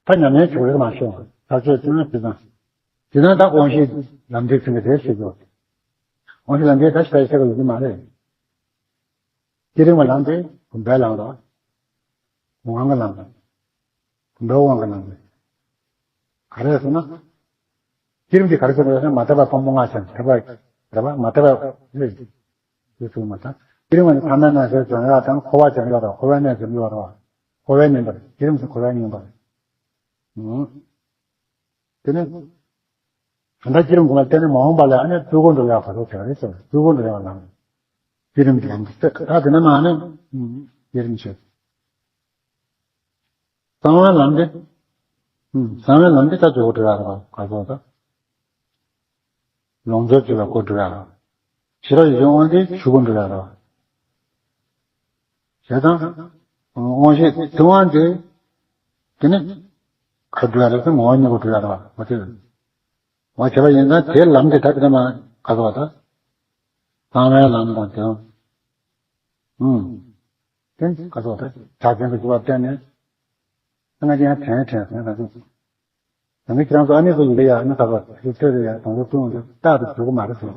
བས། ད་ཉམས་ལེན་བྱེད་དགོས་རེད་མ་ཤེས་པ་ད་ཚོད་བསྟུན་ན་དེ་དང་། དེ་དང་ད་དབང་ཤེས་ལམ་འབྲས་ཚིག་གི་རེད་ཟེར་གྱི་ཡོད། དབང་ཤེས་ལམ་འབྲས་ད་ཤེས་ཤེས་པ་ཡོད་ཀྱི་མ་རེད། བསྐྱེད་རིམ་གྱི་ལམ་དེ་བུམ་པའི་ལམ་རེད། དབང་གི་ལམ་རེད། དབང་གི་ལམ་རེད། ག་རེ་ཟེར་ན། བསྐྱེད་རིམ་འདི་ག་རེ་ཟེར་བ་ཟེར་ན་མ་དག་པ་ཕུང་པོ་ལྔ་ཆ་ཐེག་པ་རེད་པ་མ་དག་པ་རེད། དེ་ཚོ་མ་དག་བསྐྱེད་རིམ་ནི་ཐ་མལ་རྣམ་ཤེས་སྦྱོང་ཡག་དང་འཁོར་བ་སྦྱོང་ཡག་དང་འཁོར་བའི་གནས་སྦྱོང་ཡག་རེད་པ། འཁོར་བའི་ཉམས་པ་རེད་བསྐྱེད་རིམ་དེ་འཁོར་བའི་ཉམས་པ་རེད། དེ་ནས། གང་ལྟར་བསྐྱེད་རིམ་གོང་ལ་བརྟེན་ནས་མ་འོངས་པ་ལ་ཨ་ནི་སྤྲུལ་སྐུར་འགྲོ་ཡག་ག་རེ་བྱ་རེད་ཟེར་སྤྲུལ་སྐུར་འགྲོ་ཡག་ལམ། བསྐྱེད་རིམ་གྱི་ལམ་དེ་ད་དེ་ནས་མ་ནི། བསྐྱེད་རིམ་བྱེད། གསང་བའི་ལམ་དེ། གསང་བའི་ལམ་དེ་ད་སྤྲུལ་སྐུར་འགྲོ་ཡག་རེད་པ་ག་ཚོད་ད། ལོངས་སྤྱོད་ཀྱི་ལ་སྐུར་འགྲོ་ཡག་རེད། ཞི་རགས་ཡིད་བཞིན་དབང་དེ་ཆོས་སྐུར་འགྲོ་ཡག་རེད། བྱས་ཙང་། དབང་ཤེས་དེ་དབང་དེ། དེ་ནི། ག་འགྲོ་ཡག་རེད་ཟེར་ངོ་བོ་ཉིད་སྐུར་འགྲོ་ཡག་རེད་པ་འོ་དེ། འོ་བྱས་པ་ཡིན་ཙང་དེའི་ལམ་དེ་ད་དེ་ནས་མ་ག་ཚོད་ད། གསང་བའི་ལམ་དང་དེ། ཨུམ། དེ་ག་ཚོད་ད་གྲགས་ཅན་གྱི་སྤྱོད་པ་བསྟན་ནས། ང་ཅག་ཡང་དྲན་དྲན་ཟེར་ན་ཚོད། ད་ནི་ཁྱེད་རང་ཚོ་ཨ་ནི་ཚོ་ཡིན་པ་ཡ་ཨ་ནི་ད་ག་ཚོད་ཚོད་རེད་ཡ་དང་ཚོད་ཀུན་ལ་རྟག་ཏུ་འཇུག་གི་མ་རེད་ཟེར།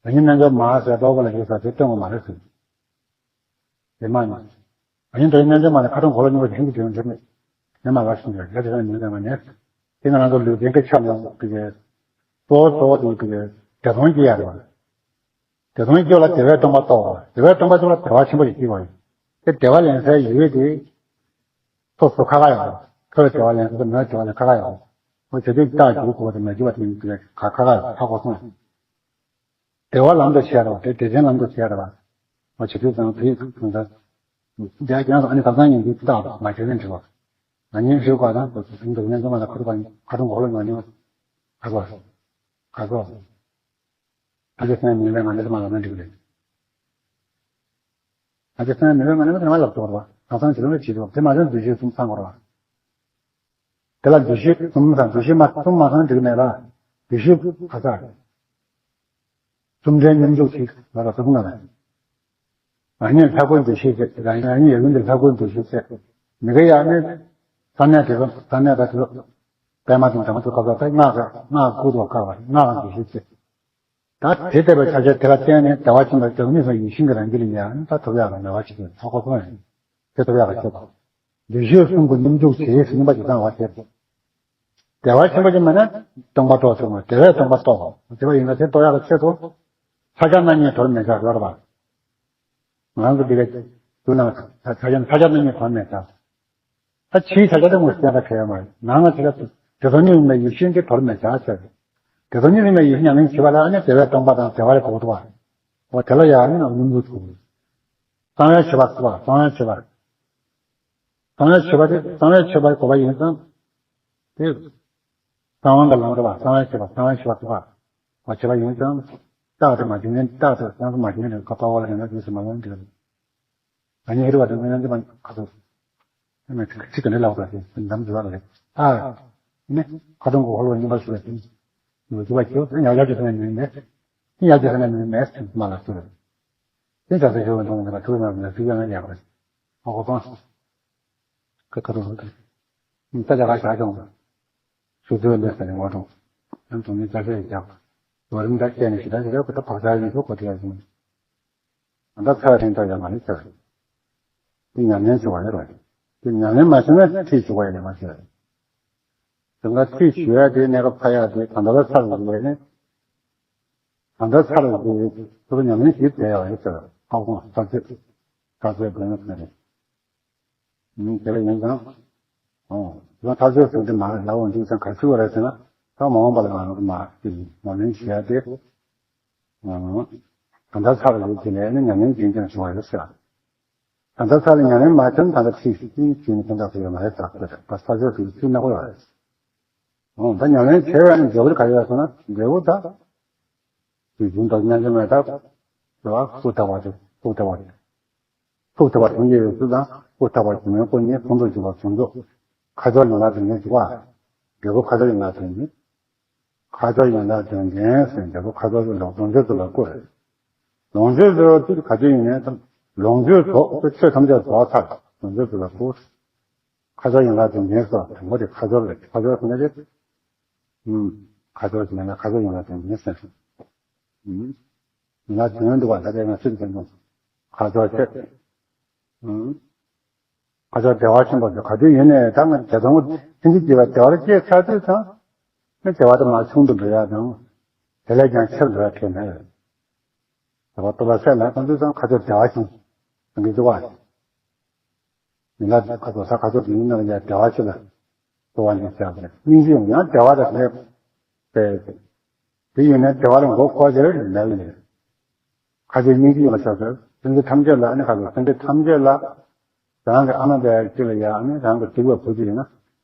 ད་ནི་རྣལ་འབྱོར་མ་ཟེར་ལྡོག་པ་ལ་ཡོད་ས་དེ་སྟོན་གི་མ་རེད་ཟེར། དེ་མ་ནི། ཨ་ནི་འདིར་རྣལ་འབྱོར་མ་ནི་ཁ་ཏོན་གོ་ལོག་གཉིས་པ་དེ་ཚོ་དེ་ཡང་འགྲིག་མེད། ནི་མ་ལ་ཞིག་འདྲ་རྒྱ་དེ་ཚོ་མི་འདྲ་མ་ནི། དེ་ང་རང་ཚོ་ལུས་རྟེན་གྱི་ཆ་ནས་དེ་གའི་གཙོ་བོ་གཙོ་བོ་དེ་དེ་གའི་བདེ་སྟོང་སྐྱེ་ཡ་རེད་བ། བདེ་སྟོང་སྐྱེ་ལ་བདེ་བའི་སྟོང་པ་རྟོགས་པ། བདེ་བའི་སྟོང་པ་སྐྱེ་ལ་བདེ་བ་ཆེན་པོ་ཞིག་སྐྱེ་བ་ཡིན། དེ་བདེ་བ་ལེན་སའི་ཡུལ་དེ། སོ་སོ་ཁ་ཁ་ཡོད། ཁོའི་བདེ་བ་ལེན་ས་དེ་མོའི་བདེ་བ་ལེན་ཁ་ཁ་ཡོད། ཁོ་བྱེད་དུས་རྟགས་འཇུག་དགོས་པ་དེ་མ་འཇུག་པ་དེ་ཡིན་དུས་ཁ་ཁ་ཡོད་ཧ་གོ་སོང་། བདེ་བ་ལམ་དུ་བྱས་རེད་བ། དེ་བདེ་ཆེན་ལམ་དུ་བྱས་རེད་བ། ཁོ་བྱེད་དུས་ཙང་དེ་གང་ལྟར། བདེ་བ་ཀྱང་ཨ་ནི་ཁ་སང་ཡིན་དུས་རྟགས་མ་བྱས་ནས་འགྲིག་བ། ང་གཉིས་ཧྲིལ་བ་དང་དེ་ཚོ་ཟིན་འདུག་ནས་ཚང་མ་ལ་ཁ་ཐུག་པ་ཁ་ཐུག་འགོག་ལ་ང་གཉིས་ཁ་གོ་ཁ་གོ། ཨ་ཅེ་སེམས་མི་འདྲ་ང་འདྲ་མ་ལབ་ན་འགྲིག་རེད། ཨ་ཅེ་སེམས་མི་འདྲ་ང་འདྲ་མ་ལབ་ཐུབ་རེད་བ། གང་སང་བྱེད་ལུགས་བྱེད་ཐུབ་དེ་མ་ཟད་འདུ་ཤེས་གསུམ་ཚང་དགོས་རེད་བ། དེ་ལ་འདུ་ཤེས་གསུམ་དང་འདུ་ཤེས་མ་གསུམ་མ་ཚང་འགྲིག་མེད་ལ། འདུ་ཤེས་ག་ས། གསུམ་ལྡན་མཉམ་འཇུག་ཅིག་ལ་ལ་གསུམ་ལ་ལ། ཨ་ནི་ལྷ་སྐུར་འདུ་ཤེས་བྱེད། ཨ་ནི་ཡབ་ཡུམ་གྱི་ལྷ་སྐུར་འདུ་ཤེས་བྱེད། མི་དགེ་ཡང་ནི། ས་གནས་དེ་ཚོ་ས་གནས་ད་དེ་ཚོ། པད་མ་དང་དྲ་མ་ཚོ་ཁ་ཚོ་ད་སྔགས་སྔགས་བསྐུར་དུ་དཀའ་བ་སྔགས་འདུ་ཤེས་བྱེད། ད་དེ་ལྟ་བུའི་ཆ་ཤས་དེ་ལ་བརྟེན་ནས་བདེ་བ་ཆེན་པོ་དེ་ནི་སོ་ཡིད་བཞིན་གྱི་རང་རྒྱུད་ལ་ཡང་ད་ཐོབ་ཡག་གི་མེད་པ་ཞིག་ཡོད་ཚོགས་པ་ཕུང་ཡང་དེ་ཐོབ་ཡག་གི་ཆེད་དུ། འདུ་ཤེས་གསུམ་གྱི་སྙོམས་འཇུག་བྱེད་ཟིན་པ་ཞིག་བཏང་བ་དེ། བདེ་བ་ཆེན་པོ་ཅིག་མེད་ན་སྟོང་པ་རྟོགས་ཐུབ་མ་བདེ་བའི་སྟོང་པ་རྟོགས་དགོས་བ་དེ་བ་ཡིན་ན་དེ་རྟོགས་ཡག་གི་ཆེད་དུ། ཕྱག་རྒྱ་རྣམ་གཉིས་དོར་མི་བྱ་ཡོད་རེད་བ། ང་ཚོ་འདི་ག་དུ་ན་ཕྱག་རྒྱ་ཕྱག་རྒྱ་རྣམ་གཉིས་དོར་མི་བྱ། ད་ཕྱིའི་བྱ་བྱ་དེ་ངོས་བསྟན་པ་ཁེལ་ཡོད་མ་རེད། ནང་ལ་དེ་ལ་དེ་ཚོ་གཉིས་ཡིན་པའི་ཡིད་བཞིན་དེ་དོར་མི་བྱ་ཟེར། དེ་ཚོ་གཉིས་ཡིན་པའི་ཡིད་བཞིན་ཉམས་ལེན་བྱེད་པ་ལ་ཨ་ནི་བདེ་བའི་སྟོང་པ་དང་བདེ་བ་ལས་གོ་ཐུབ་པ། འོ་དེ་ལ་ཡང་ཨ་ནི་སྙོམས་འཇུག་ཐུབ། གསང་བའི་མཆོད་པ་ཟེར་བ་གསང་བའི་མཆོད་པ། གསང་བའི་མཆོད་པ་དེ་གསང་བའི་མཆོད་པ་གོ་བ་ཡིན་ཙང་། དེ། གསང་བ་འདི་ལམ་རེད་བ། གསང་བའི་མཆོད་པ་གསང་བའི་མཆོད་པ་ཟེར་བ། མ་བྱེད་པ་ཡིན་ཙང་། རྟགས་དེ་མ་བྱུང་ན་རྟགས་དེ་གསང་དུ་མ་བྱུང་ན་ཁ་པ་བ་ལ་ཡང་ན་དུས་སུ་མ་ལོན་འདི་རེད། ཨ་ནི་ཧེ་རུ་བ་དང་མི་ཡང་འདི་མ་ཁ་ཐུག་ཨ་ནི་ཚིག་ག་ནས་ལབ་པ་དེ་འདམ་འཛུལ་བ་རེད། ཨ། ནི། ཁ་ཐུག་གོ་ཧོ་ལོ་ཉིན་པ་ཞུ་བ་དེ། ཉིན་པ་ཞུ་བ་ཁྱེད་ཉག་ཉག་ཅིག་ཐོན་ནས་མི་མེད། ནི་ཡག་ཅིག་ཐོན་ནས་མི་མེད་མ་ལ་ཞུ་རེད། དེ་ཆ་ཚེ་ཞུ་བ་འདོང་ནས་ཁ་ཐུག་མ་ལ་ཞུ་ཡང་ཡག་རེད། ཨ་ཧོ་ཏང་། ཀ་ཀ་རུ་ཧུ་ཀ། ད་ལྟ་ག་ཞག་ཅུང་། ཞུ་ཚོད་ལས་ས་ནས་ངོ་གྲོང་། ཡང་དུ་མི་ལྟ་ཤེས་རྒྱག །ལོ་རིམ་ལྟར་བཤད་ནས་ཞེ་དྲག་ཞེ་དྲག་གི་ད་བག་ཆགས་ཡིན་ཚོ་གོ་ཐུབ་ཡ་ཞིག་མ། ད་ཚར་ཐེངས་ཐོག་ཡ་མ་རེད་ཟེར། དེ་ཉམས་ལེན་བྱུང་བ་རེད་ར། དེ་ཉམས་ལེན་མ་བྱུང་ན་ཁྲིད་བྱུང་བ་ཡིན་མ་ཟེར། དེ་འགའ་ཁྲིད་ཞུ་ཡ་དེ་གནས་སྐབས་ཚར་ཡ་དེ་ད་ལྟ་ལ་ཚར་འགྲོ་བས་ནི། ད་ལྟ་ཚར་འགྲོ་བས་ཚུར་ཉམས་ལེན་ཞིག་བྱས་ཡ་རེད་ཟེར། ཨ་ཁོང་ས་ཚོད། ས་ཚོད་དེ་ནི་ཟེར་རེད། ཨོ། ང་ཐག་ཆོད་ཟིན་ཏེ་མ་ལ་འོང་དུས་ཙང་ག་ཚོད་རེད་ཟེར་ན། ད་མ་འོངས་པ་ལ་ང་མ་དེ་ཉམས་ལེན་བྱེད་ཡ་དེ། ཨང་། ད་ལྟ་ཚར་ཡོད་དེ་ལས་ནི་ཉམས་ལེན་རྒྱུན་འཁྱོངས་བྱུང་བ་ཡོད་ཟེར། ད་ལྟ་ཚར་ལ་ཉམས་ལེན་མ་བྱུང་ད་ལྟ་ཕྱིས་སུ་ཅིའི་ཕྱིས་ནས་ཕན་ཐོགས་ཡོད་མ་རེད་ཟེར་ཟེར་ད་ས་ཆོད་དེ་ཚུལ་ནག་པོ་ཡོད་རེད། ཨང་། ད་ཉམས་ལེན་བྱས་པ་ནི་འབྲས་བུ་ག་ཡོད་ཟེར་ན་འབྲས་བུ་ད། དུས་རྒྱུན་དུ་མཉམ་འཇོག་མེད་ཐབས། རེ་བ་ཕུགས་ཐག་པ་དེ་ཕུགས་ཐག་པ་དེ། ཕུགས་ཐག་པ་དོན་གྱི་ཡོད་ཚུལ་དང་ཕུགས་ཐག་པ་གྱི་མེད་སྐུ་གཉིས་ཕུང་དུ་འཇུག་པ་ཟུང་འཇུག །ཁ་སྦྱོར་ཡན་ལག་དོན་ལྡན་ཞུ་བ། འབྲས་བུ་ཁ་སྦྱོར་ཡན་ལག་དོན་ལྡན། ཁ་སྦྱོར་ཡན་ལག་དོན་ལྡན་ཟེར་འབྲས་བུ་ཁ་སྦྱོར་གྱི་ལོངས་སྤྱོད་ཚུལ་ལ་བཀོད། ལོངས་སྤྱོད་ཚུལ་ག་དུས་ཡིན་ནའི་ལོངས་སྤྱོད་རྫོགས་ཆོས་ཐམས་ཅད་རྫོགས་ཚར་ལོངས་སྤྱོད་ཚུལ་ལ་བཀོད། ཁ་སྦྱོར་ཡན་ལག་དོན་ལྡན་སོགས་དང་པོ་དེ་ཁ་སྦྱོར་རེད་ཁ་སྦྱོར་ཟེར་ན་རེད། ཁ་སྦྱོར་ཟེར་ན་ཁ་སྦྱོར་ཡན་ལག་དོན་ལྡན་ཟེར། ཡིན་ན་དོན་འདུག་པ་ད་ལྟའི་ང་ཚོས་ཀྱང་ཁ་སྦྱོར་བྱེད། ཁ་སྦྱོར་བདེ་བ་ཆེན་པོ་ཟེར་ག་དུས་ཡིན་ནའི་ད་ང་དེ་དང་ཐེངས་གཅིག་བྱས་པ་བདེ་བ་ལ་སྐྱེས་ཚར་དུས་ཙང་ནི་བདེ་བ་དེ་མར་ཆུང་དུ་འགྲོ་ཡ་དང་། དེ་ལས་ཀྱང་ཆེར་འགྲོ་ཡ་ཁེལ་མེད། དེ་བ་སྟོབས་ལ་སད་ལ་གང་དུས་ཙང་ཁ་སྦྱོར་བདེ་བ་ཆེན་དང་གི་འདུག་པ། མི་ལ་ཁ་སྦྱོར་ས་ཁ་སྦྱོར་དེ་ཡིན་ན་ཡ་བདེ་བ་ཆེ་ལ། གཙོ་བོ་ནི་བྱ་བ་སྙིང་རྗེ་ཡང་བདེ་བ་དང་ལྡན་པས། དེ་ཡིན་ན་བདེ་བ་ལ་མགོ་འཁོར་ཟེར་མེད་ལ། ཁ་ཆེ་སྙིང་རྗེ་ཡོད་ལ་ཆགས་ཟེར་སེམས་ཅན་ཐམས་ཅད་ལ་ཨ་ནི་ཁ་ཆེ་སེམས་ཅན་ཐམས་ཅད་ལ། རང་གི་ཨ་མ་དེ་གཅིག་ལ་ཡ་ཨ་ནི་རང་གི་སྡུག་པའི་བུ་གཅིག་ཡིན་ན།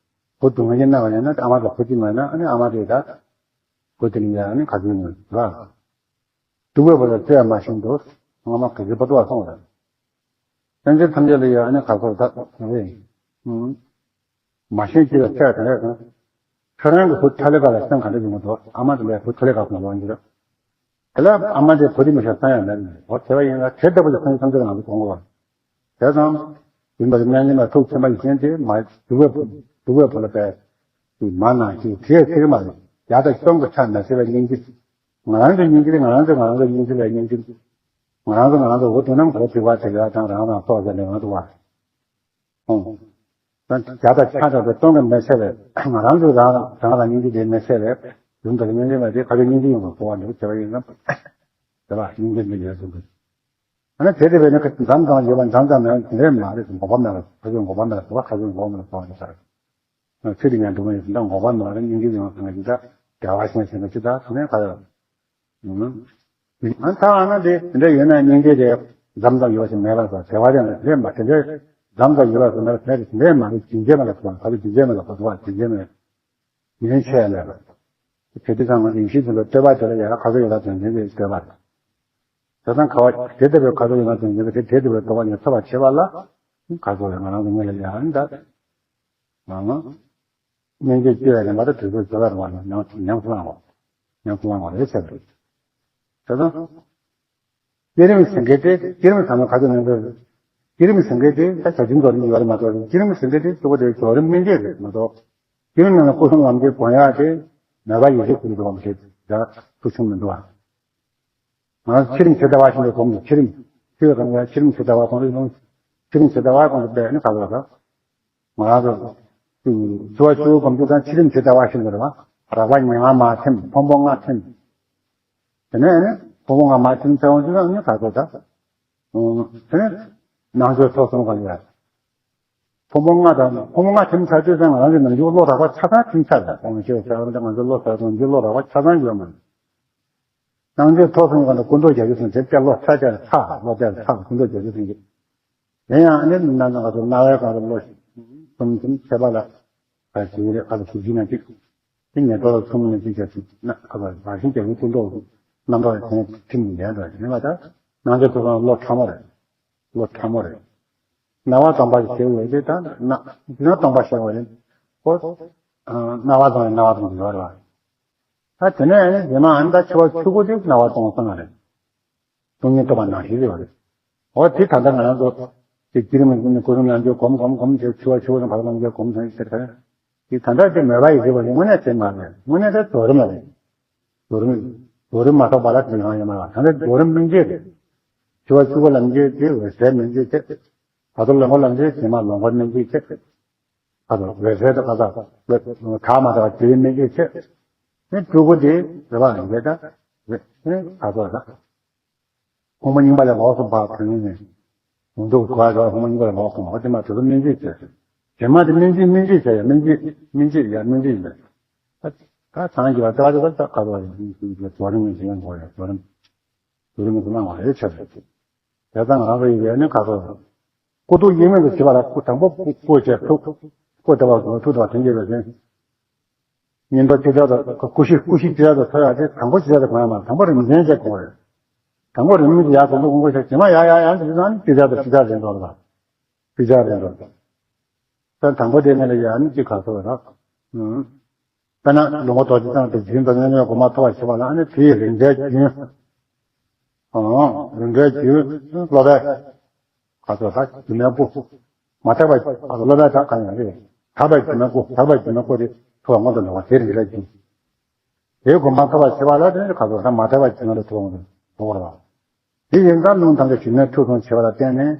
བུ་སྡུག་བསྔལ་གྱི་སྣང་བ་ཡིན་ན་ཨ་མ་དེ་བུ་གཅིག་མ་ཡིན་ན་ཨ་ནི་ཨ་མ་དེ་ད། བུ་དེ་ལ་ཡ་ཨ་ནི་ཁ་ཆེ་ཡིན་ལ། སྡུག་པའི་བུ་ལ་བརྩེ་བ་མ་བྱུང་དུས་སྔ་མ་ག་གི་བུ་ཏོ་བ་སོང་རེད། སེམས་ཅན་ཐམས་ཅད་ལ་ཡ་ཨ་ནི་ཁ་ཁོར་ད་རེད། མ་ཤེས་ཀྱི་ལ་བལྟས་དང་ལས་དང་། ཁྱོད་རང་གི་བུ་ཐ་ལི་ཀ་ལ་སེམས་ག་འདྲ་ཡོང་གི་འདུག་ཨ་མ་དང་ལས་བུ་ཐ་ལི་ཀ་གོང་ལོག་འགྱུར། དེ་ལ་ཨ་མ་དེ་བུ་དེ་མི་ཤ་ས་ཡང་མེད་ནས་འོ་དེ་བ་ཡིན་ལ་དེ་ལྟ་བུ་ལ་སེམས་ཐམས་ཅད་ལ་ང་ཚོ་གོང་གོ་བ། དེ་ཙང་། ཡིན་པ་དེ་སྨན་གྱི་ལ་ཐུག་ཆེན་པ་ཡི་ཤེས་དེ་མ་སྡུག་པའི་བུ་སྡུག་པའི་བུ་ལ་བས། དེ་མ་ན་ཞིག་དེ་ཚིག་མ་རེད་ཡ་ད་གཤོང་གི་ཁྲ་མ་ཟེར་བའི་སྙིང་རྗེ། ང་རང་གི་སྙིང་རྗེ་ང་རང་ཚོ་ང་རང་ཚོ་སྙིང་རྗེ་ལ་སྙིང་རྗེ། ང་ ང་རང་ཚོ་ང་རང་ཚོ་འོ་དེ་ནང་གོ་དྲི་བ་དྲི་བ་དང་རང་རང་སོགས་ཀྱི་ལས་ང་ཚོ་བ། ཨོ། ད་བྱ་དང་ཆ་དང་དེ་སྟོང་གི་མི་ཚེ་རེད། ང་རང་ཚོ་རང་རང་རང་ལ་སྙིང་རྗེ་དེ་མི་ཚེ་རེད། ཡུམ་དང་སྙིང་རྗེ་མ་དེ་ཁ་ཆེ་སྙིང་རྗེ་ཡོང་བ་གོ་བ་འདུག་བྱ་བ་ཡིན་ན། དེ་ལ་སྙིང་རྗེ་མི་ཡོད་ཟེར་འདུག་ཨ་ནི་དེ་དེ་བས་ནི་མཚམས་ཙམ་ཡོད་པ་མཚམས་ཙམ་མེད་པ་དེ་འདྲས་མ་རེད། འགོག་པ་མེད་པ་ཁ་ཆེ་འགོག་པ་མེད་པ་གོ་བ་ཁ་ཆེ་འགོག་པ་མེད་པ་གོ་བ་ནི་ས་རེད། ཚེ་འདི་ཉིད་འགྲོ་མ་ཡིན་ཟེར་ན་འགོག་པ་མ་རེད། སྙིང་རྗེ་ཡོང་ཟེར་ན་ཅི་ལྟར་བདེ་བ་ཤེས་ཟེར་ན་ཅི་ལྟར་དེ་ནས་ག་ཡོད། ཨང་། ད་ཨ་ན་དེ་དེ་འདྲ་ཡོད་ན་སྙིང་རྗེ་དེ་མཚམས་ཙམ་ཡོད་ཞིག་མེད་ལ་སོགས་བྱ་བ་དེ་ལ་དེ་མ་དེ་འདྲ་མཚམས་ཙམ་ཡོད་ལ་སོགས་མེད་ལ་དེ་དེ་འདྲ་མ་རེད། རྒྱུན་ཆད་མེད་ལ་སོགས་ག་ཚོད་རྒྱུན་ཆད་མེད་ལ་སོགས་རྒྱུན་ཆད་མེད་ལ་ཡིན་ཆད་ལ་དེ་དེ་ཚང་མ་ཡིན་ཤེས་ཟིན་པའི་བསྟོད་པ་དེ་ལ་ཡང་ག་ཚོད་ཡོད་ལ་དོན་ཆེན་གྱི་བསྟོད་པ་རེད། དེ་དང་ཁ་བ་དེ་ལྟ་བུའི་ཁ་དོག་ཡོད་ན་དོན་ཡོད་པ་དེ་དེ་ལྟ་བུའི་ལྟ་བ་ཉིད་ཐོབ་པར་བྱེད་པ་ལ་ཁ་དོག་ཡང་ང་རང་གི་ངོས་ལ་ཡང་འདྲ། མང་ང་། སྙིང་རྗེ་སྐྱེ་བའི་རིམ་པ་དང་དུས་ཚོད་སྦྱོར་བའི་རིམ་པ་ལ་ཉམས་ཉམས་སུ་བླང་བ། ཉམས་སུ་བླང་བ་རེད་ཟེར་བ་རེད། དེ་དང་། བསྐྱེད་རིམ་ཟེར་མཁན་དེ་བསྐྱེད་རིམ་ཚང་མ་ཁ་དོག་ཉམས་སུ། བསྐྱེད་རིམ་ཟེར་མཁན་དེ་ད་བྱ་བྱིན་རྫོགས་རིམ་ཡོད་རེད་མ་གཏོགས་བསྐྱེད་རིམ་ཟེར་མཁན་དེ་གཙོ་བོ་དེ་རྫོགས་རིམ་སྨིན་བྱེད་རེད་མ་གཏོགས། བསྐྱེད་རིམ་ནང་ལ་སྐུ་གསུམ་ལམ་གྱི་གོ་ཡག་དེ་མོས་པ་ཡེ་ཤེས་ཀུན་ཏུ་འོང་ཞེས་ད་ཚུལ་ཆུང་མི་འདུག་ཨ། ང་ཚོ་ཕྱི་རིམ་ཇི་ལྟ་བ་བཞིན་དུ་སྒོམ་དགོས། ཕྱི་རིམ། ཕྱི་རིམ་ཁོ་རང་ཡང་ཕྱི་རིམ་ཇི་ལྟ་བ་ཁོང་ཚོ་ཡོང་། ཕྱི་རིམ་ཇི་ལྟ་བ་ཁོང་ཚོ་སྦས་ནི་ག་ལ་ར། ང་རང་ཚོ། ཚུལ་བ་ཆུ་བོ་སྒོམ་རྒྱུ་དང་ཕྱི་རིམ་ཇི་ལྟ་བ་བཞིན་དུ་རེད་བ། རགས་པ་ཉེར་ལྔ་མར་ཐིམ། ཕུང་པོ་ལྔ་ཐིམ། དེ་ནས་ནི་ཕུང་པོ་ལྔ་མར་ཐིམ་ཚེ་དབང་ཆུ་ཚང་ནི་ག་ཚོད་ད། དེ་ནས་སྣང་ཆོས་ཚོགས་གསུམ་གང་ཡོད། ཕུང་པོ་ལྔ་དང་ཕུང་པོ་ལྔ་ཐིམ་ཚར་དུས་ཙང་ང་རང་གི་ནམ་རྒྱུན་བློ་རགས་པ་ཆ་ཚང་ཐིམ་ཚར་རེད། དབང་ཆེ་ཟེར་བ་འདི་ང་ཚོ་བློ་ཟེར་བ་ནམ་རྒྱུན་བློ་རགས་པ་ཆ་ཚང་ཡོད་མ་རེད། སྣང་ཆོས་ཚོགས་གསུམ་གང་དུ་ཀུན་རྟོག་བརྒྱད་ཅུ་ཟིན་ཚེ་བློ་ཚ་བརྒྱ་ཚ་བློ་བརྒྱ་ཚ་ཀུན་རྟོག་བརྒྱད་ཅུ་ཟིན་གྱི། དེ་ཡང་ཨ་ནི་རྣམ་སྣང་ག་ཚོད་རྣ་བའི་གང་དུ་བློ་གསུམ་གསུམ་ཚད་པ་ལ་ག་ཞིག་རེད། ག་ཚོད་གཟུགས་ཅི་ན་གཅིག་དེ་ཉེར་བདོ་ལ་གསུམ་ནས་གཅིག་བརྒྱ་ཚུད་ན་ག་ཚོད་རང་བཞིན་གྱི་ཀུན་རྟོག་རྣམ་རྟོག་དེ་ཐིམ་ནས་ཡལ་འགྲོ་ཞིག་མེད་པ་ད། སྣང་ཆོས་ཚོགས་གསུམ་བློ་ཕྲ་མོ་རེད། བློ་ཕྲ་མོ་རེད། རྣ་བ་སྟོང་པ་ཞེས་པ་རེད་ད། རྣ་རྣ་སྟོང་པ་ཞེས་པ་རེད། ཨོ། རྣ་བ་སྟོང་ཡང་རྣ་བ་སྟོང་ཡོད་རེད་བ། ད་དེ་ནས་རྗེས་མ་ཨ་ནི་ད་འཆི་བ་ཆོས་སྐུ་དེ་རྣ་བ་སྟོང་སོང་བ་རེད། སྟོང་ཉིད་རྟོགས་པ་ནང་བཞིན་རེད་བ་རེད། འོ་དེ་ད་ལྟ་ང་རང་ཚོ་དེ་བསྐྱེད་རིམ་ནི་ཀུན་རློབ་ལམ་གྱི་གོམས་གོམས་གོམས་དེ་འཆི་བ་ཆོས་སྐུ་དང་བར་ལམ་གྱི་གོམས་གོམས་ཟེར་ག་རེ། དེ་ད་ལྟ་དེ་མོས་པ་ཡི་རེད་བ་རེད། དངོས་གནས་དེ་མ་རེད། དངོས་གནས་དེ་རྫོགས་རིམ་རེད། རྫོགས་རིམ། རྫོགས་རིམ་མ་ཐོབ་པ་ལ་དེ་ཡང་ཡོད་མ་རེད། ད་ལྟ་རྫོགས་རིམ་སྨིན་བྱེད་རེད། འཆི་བ་ཆོས་སྐུ་ལམ་གྱི་དེ་འོད་གསལ་སྨིན་བྱེད་བྱེད། བར་དོ་ལོངས་སྐུ་ལམ་གྱི་དེ་མ་ལོངས་སྐུ་སྨིན་བྱེད་བྱེད། ཁ་དོག་འོད་གསལ་དུ་ཁ་དོག་གྲགས་མ་གྲགས་དེའི་སྨིན་བྱེད་ཆེ། ནི་སྤྲུལ་སྐུ་དེ་རེ་བ་རེ་བ་དང་རེ་ནི་ཁ་དོག་དང་། ཕུང་པོ་རྙིང་པ་ལས་ལོགས་སུ་འབབ་དོན་ནི། ཡོངས་གྲུབ་གོ་བ་ཕུང་པོ་རྙིང་པ་ལས་ལོགས་སུ་འབབ་དེ་མ་དུས་སུ་སྨིན་བྱེད་ཆེ། དེ་མ་དེ་སྨིན་བྱེད་སྨིན་བྱེད་ཆེ་ཡ་སྨིན་བྱེད་སྨིན་བྱེད་ཡ་སྨིན་བྱེད་ཡིན་པས། ད་ཚང་གི་བ་ད་ད་ད་ཁ་དོག་ཡ་རྫོགས་རིམ་གྱི་ཞིང་ལ་འགོར་ཡ་རྫོགས་རིམ། དུས་རིང་དུ་གནང་བ་རེད་ཆེ་བས། དེ་ལྟར་ང་རང་ཚོ་ཡི་གེ་ནི་ཁ་ཚོ། སྐུ་ཐུགས་དབྱེར་མེད་དུ་བྱེད་པ་ལ་སྐུ་དང་པོ་སྐུ་བྱས་ཐུགས། སྐུ་དེ་བ་ཐུགས་དེ་བ་དོན་བྱེད་པའི་ཚེ། སྙིང་པོ་ཅི་ལྟར་དུ་སྐུ་ཤི་སྐུ་ཤི་ཅི་ལྟར་དུ་ཐོབ་ཡག་དེ་དང་པོ་ཅི་ལྟར་དུ་གང་ཡང་མ་དང་པོ་རིམ་བྱོན་བྱེད་དགོས་རེད། དང་པོ་རིམ་བྱོན་ཡག་དང་པོ་ཀུན་གོ་ཤེས་ཇི་མ་ཡག་ཡག་ཡག་འདི་ཚང་ཅི་ལྟར་དུ་ཅི་ལྟར་རེད་འགྲོ་ལ། ཅི་ལྟར་རེད་འགྲོ། ད་དང་པོ་དེ་ནས་ལ་ཡག་ནི་ཅི་ག་ཚོད་རེད། དཔེར་ན་ལོངས་སྐུ་རྡོ་རྗེ་ཙམ་དུ་རྒྱུན་དུ་མཉམ་མྱོང་གོང་མ་ཐོབ་པར་བྱེད་པ་ལ་ཨ་ནི་དེའི་རིམ་གྲོའི་རྒྱུན། ཨང་། རིམ་གྲོའི་རྒྱུན་སློབ་པའི་ག་ཚོད་ད་སྒྱུ་མའི་སྐུ། མ་དག་པའི་ག་ཚོད་སློབ་པའི་ད་གང་ཡང་རེད། དག་པའི་སྒྱུ་མའི་སྐུ་དག་པའི་སྒྱུ་མའི་སྐུ་དེ་ཐུབ་པ་སྔོན་དུ་འགྲོ་བ་དེ་རིམ་གྲོའི་རྒྱུན། དེའི་གོ་འཕང་ཐོབ་པར་བྱེད་པ་ལ་དེ་ནི་ག་ཚོད་ད་མ་དག་པའི་སྒྱུ་མ་ལ་ཐུབ་པ་སྔོན་དུ་འགྲོ་བར་བ། དེ་ཡིན་ཙང་རླུང་དང་གི་སྒྱུ་མའི་མཐུ་གསུམ་བྱེད་པ་ལ་བརྟེན་ནས།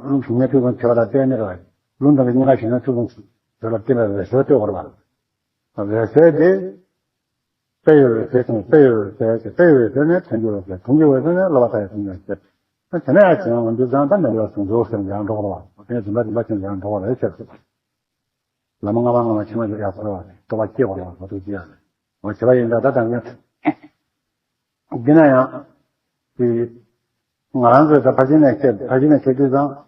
རླུང་གཞུང་ནས་ཐུགས་དགོངས་བྱེད་པ་ལ་བརྟེན་ནས་རེད། རླུང་དང་གཉིས་ཀ་གཞུང་ནས་ཐུགས་དགོངས་བྱེད་པ་ལ་བརྟེན་པའི་འོད་གསལ་སྤྲོས་པར་བ། འོད་གསལ་དེ། དཔེ་ཡི་འོད་གསལ་དང་དཔེ་ཡི་འོད་གསལ་གྱི་དཔེ་ཡི་འོད་གསལ་ནི་དོན་གྱི་འོད་གསལ། དོན་གྱི་འོད་གསལ་ནི་བསླབ་པ་དང་ཡང་མཐུན་པའི་འོད་གསལ། དེ་ནས་ཡང་གཞན་འོན་ཏེ་ཙང་ད་མི་འདྲ་བ་ཟུང་འཇུག་ཟེར་ཡང་འགྲོ་བར་བ། དེ་འཛིན་པ་འཛིན་པ་ཅན་ཡང་འགྲོ་བར་ལས་ཟེར། བླ་མ་ལྔ་པ་ལྔ་པ་ཕྱི་མ་ཡོད་ཡ་ཟེར་བ་རྟོགས་པ་སྐྱེ་བ་ལ་བ་དུ་ཅི་ཡང་། འོ་བྱེད་པ་ཡིན་ད་ད་དང་ཡང་། འདི་ན་ཡང་། དེ། ང་རང་ཚོས་ད་ཕར་ཕྱིན་ནས་བཤད་ཕར་ཕྱིན་ནས་བཤད་དུས་ཙང་།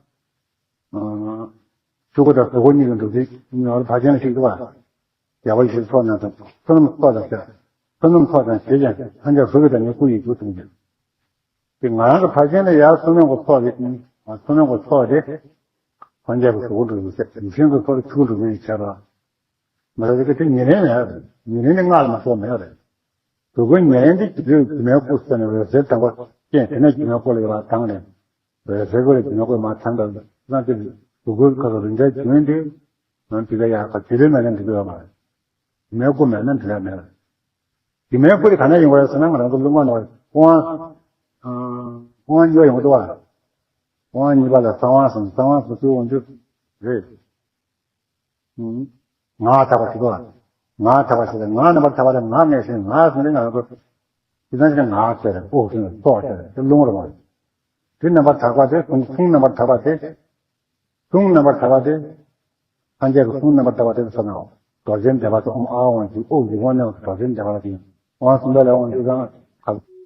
ཆོས་སྐུ་དང་གཟུགས་སྐུ་གཉིས་ཀྱི་འདུ་ཚུལ་ཉོ་བར་ཕར་ཕྱིན་ནས་ཤེས་ཐུབ་པ། རྒྱལ་བ་ཡེ་ཤེས་ཚོགས་རྣམས་དང་བསོད་ནམས་ཚོགས་དང་བཅས། བསོད་ནམས་ཚོགས་དང་བཅས་ཀྱང་ཐམས་ཅད་གཟུགས་ཀྱི་བདག་ཉིད་སྐུ་ཡི་རྒྱུ་གསུངས་ཀྱང་། དེ་ང་རང་གི་ཕར་ཕྱིན་ནས་ཡར་བསོད་ནམས་ཀྱི་ཚོགས་དེ། བསོད་ནམས་ཀྱི་ཚོགས་དེ། ཐམས་ཅད་ཀྱི་གཟུགས་སྐུ་འགྲུབ་པའི་ཆེད། ཡིད་བཞིན་གྱི་ཚོགས་དེ་ཆོས་སྐུ་འགྲུབ་པའི་ཆེད་དུ། མ་རེད་དེ་ཉེ་ལེན་མེད་རེད། ཉེ་ལེན་ནི་སྔགས་ལ་མ་སོགས་མེད་རེད། དུས་ཀུན་ཉེ་ལེན་དེ་རྒྱུ་དུས་སྒྱུ་མའི་སྐུ་ཟེར་ནས་འོད་གསལ་དང་པོ་སྐྱེས། དེ་ནས་སྒྱུ་མའི་སྐུ་ལ་ཡོད་པ་དང་ནས། འོད་གསལ་སྐུ་ལ་སྒྱུ་མའི་སྐུ་མ་ཚང་དང་ན་དེ་དུས་ཀུན་ཁ་དོག་རིན་ཆེན་རྒྱུན་དེ། ནང་དེ་ལ་ཡག་ག་དེ་ལས་མེད་ན་འགྲིག་གི་ཡོད་མ་རེད། སྒྱུ་མའི་སྐུ་མེད་ན་འགྲིག་ཡ་མེད་རེད། སྒྱུ་མའི་སྐུ་དེ་ག་ནས་ཡོང་བ་རེད་ཟེར་ན་ང་རང་ཚོ་ལུང་པ་ནང་སྐུ་དབང་། དབང་གཉིས་པ་ཡོང་གི་འདུག་བ། དབང་གཉིས་པ་ལ་གསང་དབང་གསུངས། གསང་དབང་གསུངས་ཚུལ་དབང་ཕྱུག་རེད། ངག་དག་པ་ཞིག་དང་། ངག་དག་པ་ཞིག་དང་། ངག་རྣམ་པར་དག་པ་དང་ངག་ངེས་ཤིང་། ངག་ཟེར་ནས་ང་ཚོ་དེ་ཙམ་ཞིག་ངག་ཟེར། དབུགས་ཟེར་ནས་སྲོག་ཟེར། དེ་རླུང་རེད་མ། དེ་རྣམ་པར་དག་པ་དེ། གསུང་གསུང་རྣམ་པར་དག་པ་དེ། གསུང་རྣམ་པར་དག་པ་དེ། སངས་རྒྱས་ཀྱི་གསུང་རྣམ་པར་དག་པ་དེ་ཚོ་ན། རྡོ་རྗེ་འདེབས་པ་ཚོ་ཨོཾ་ཨཱཿཧཱུྃ་ཧཱུྃ་ཡིག་དབང་ནས་རྡོ་རྗེ་འདེབས་པ་ལ་དེ། དབང་གསུམ་པའི་ལ་དབང་ཕྱུག་གང་།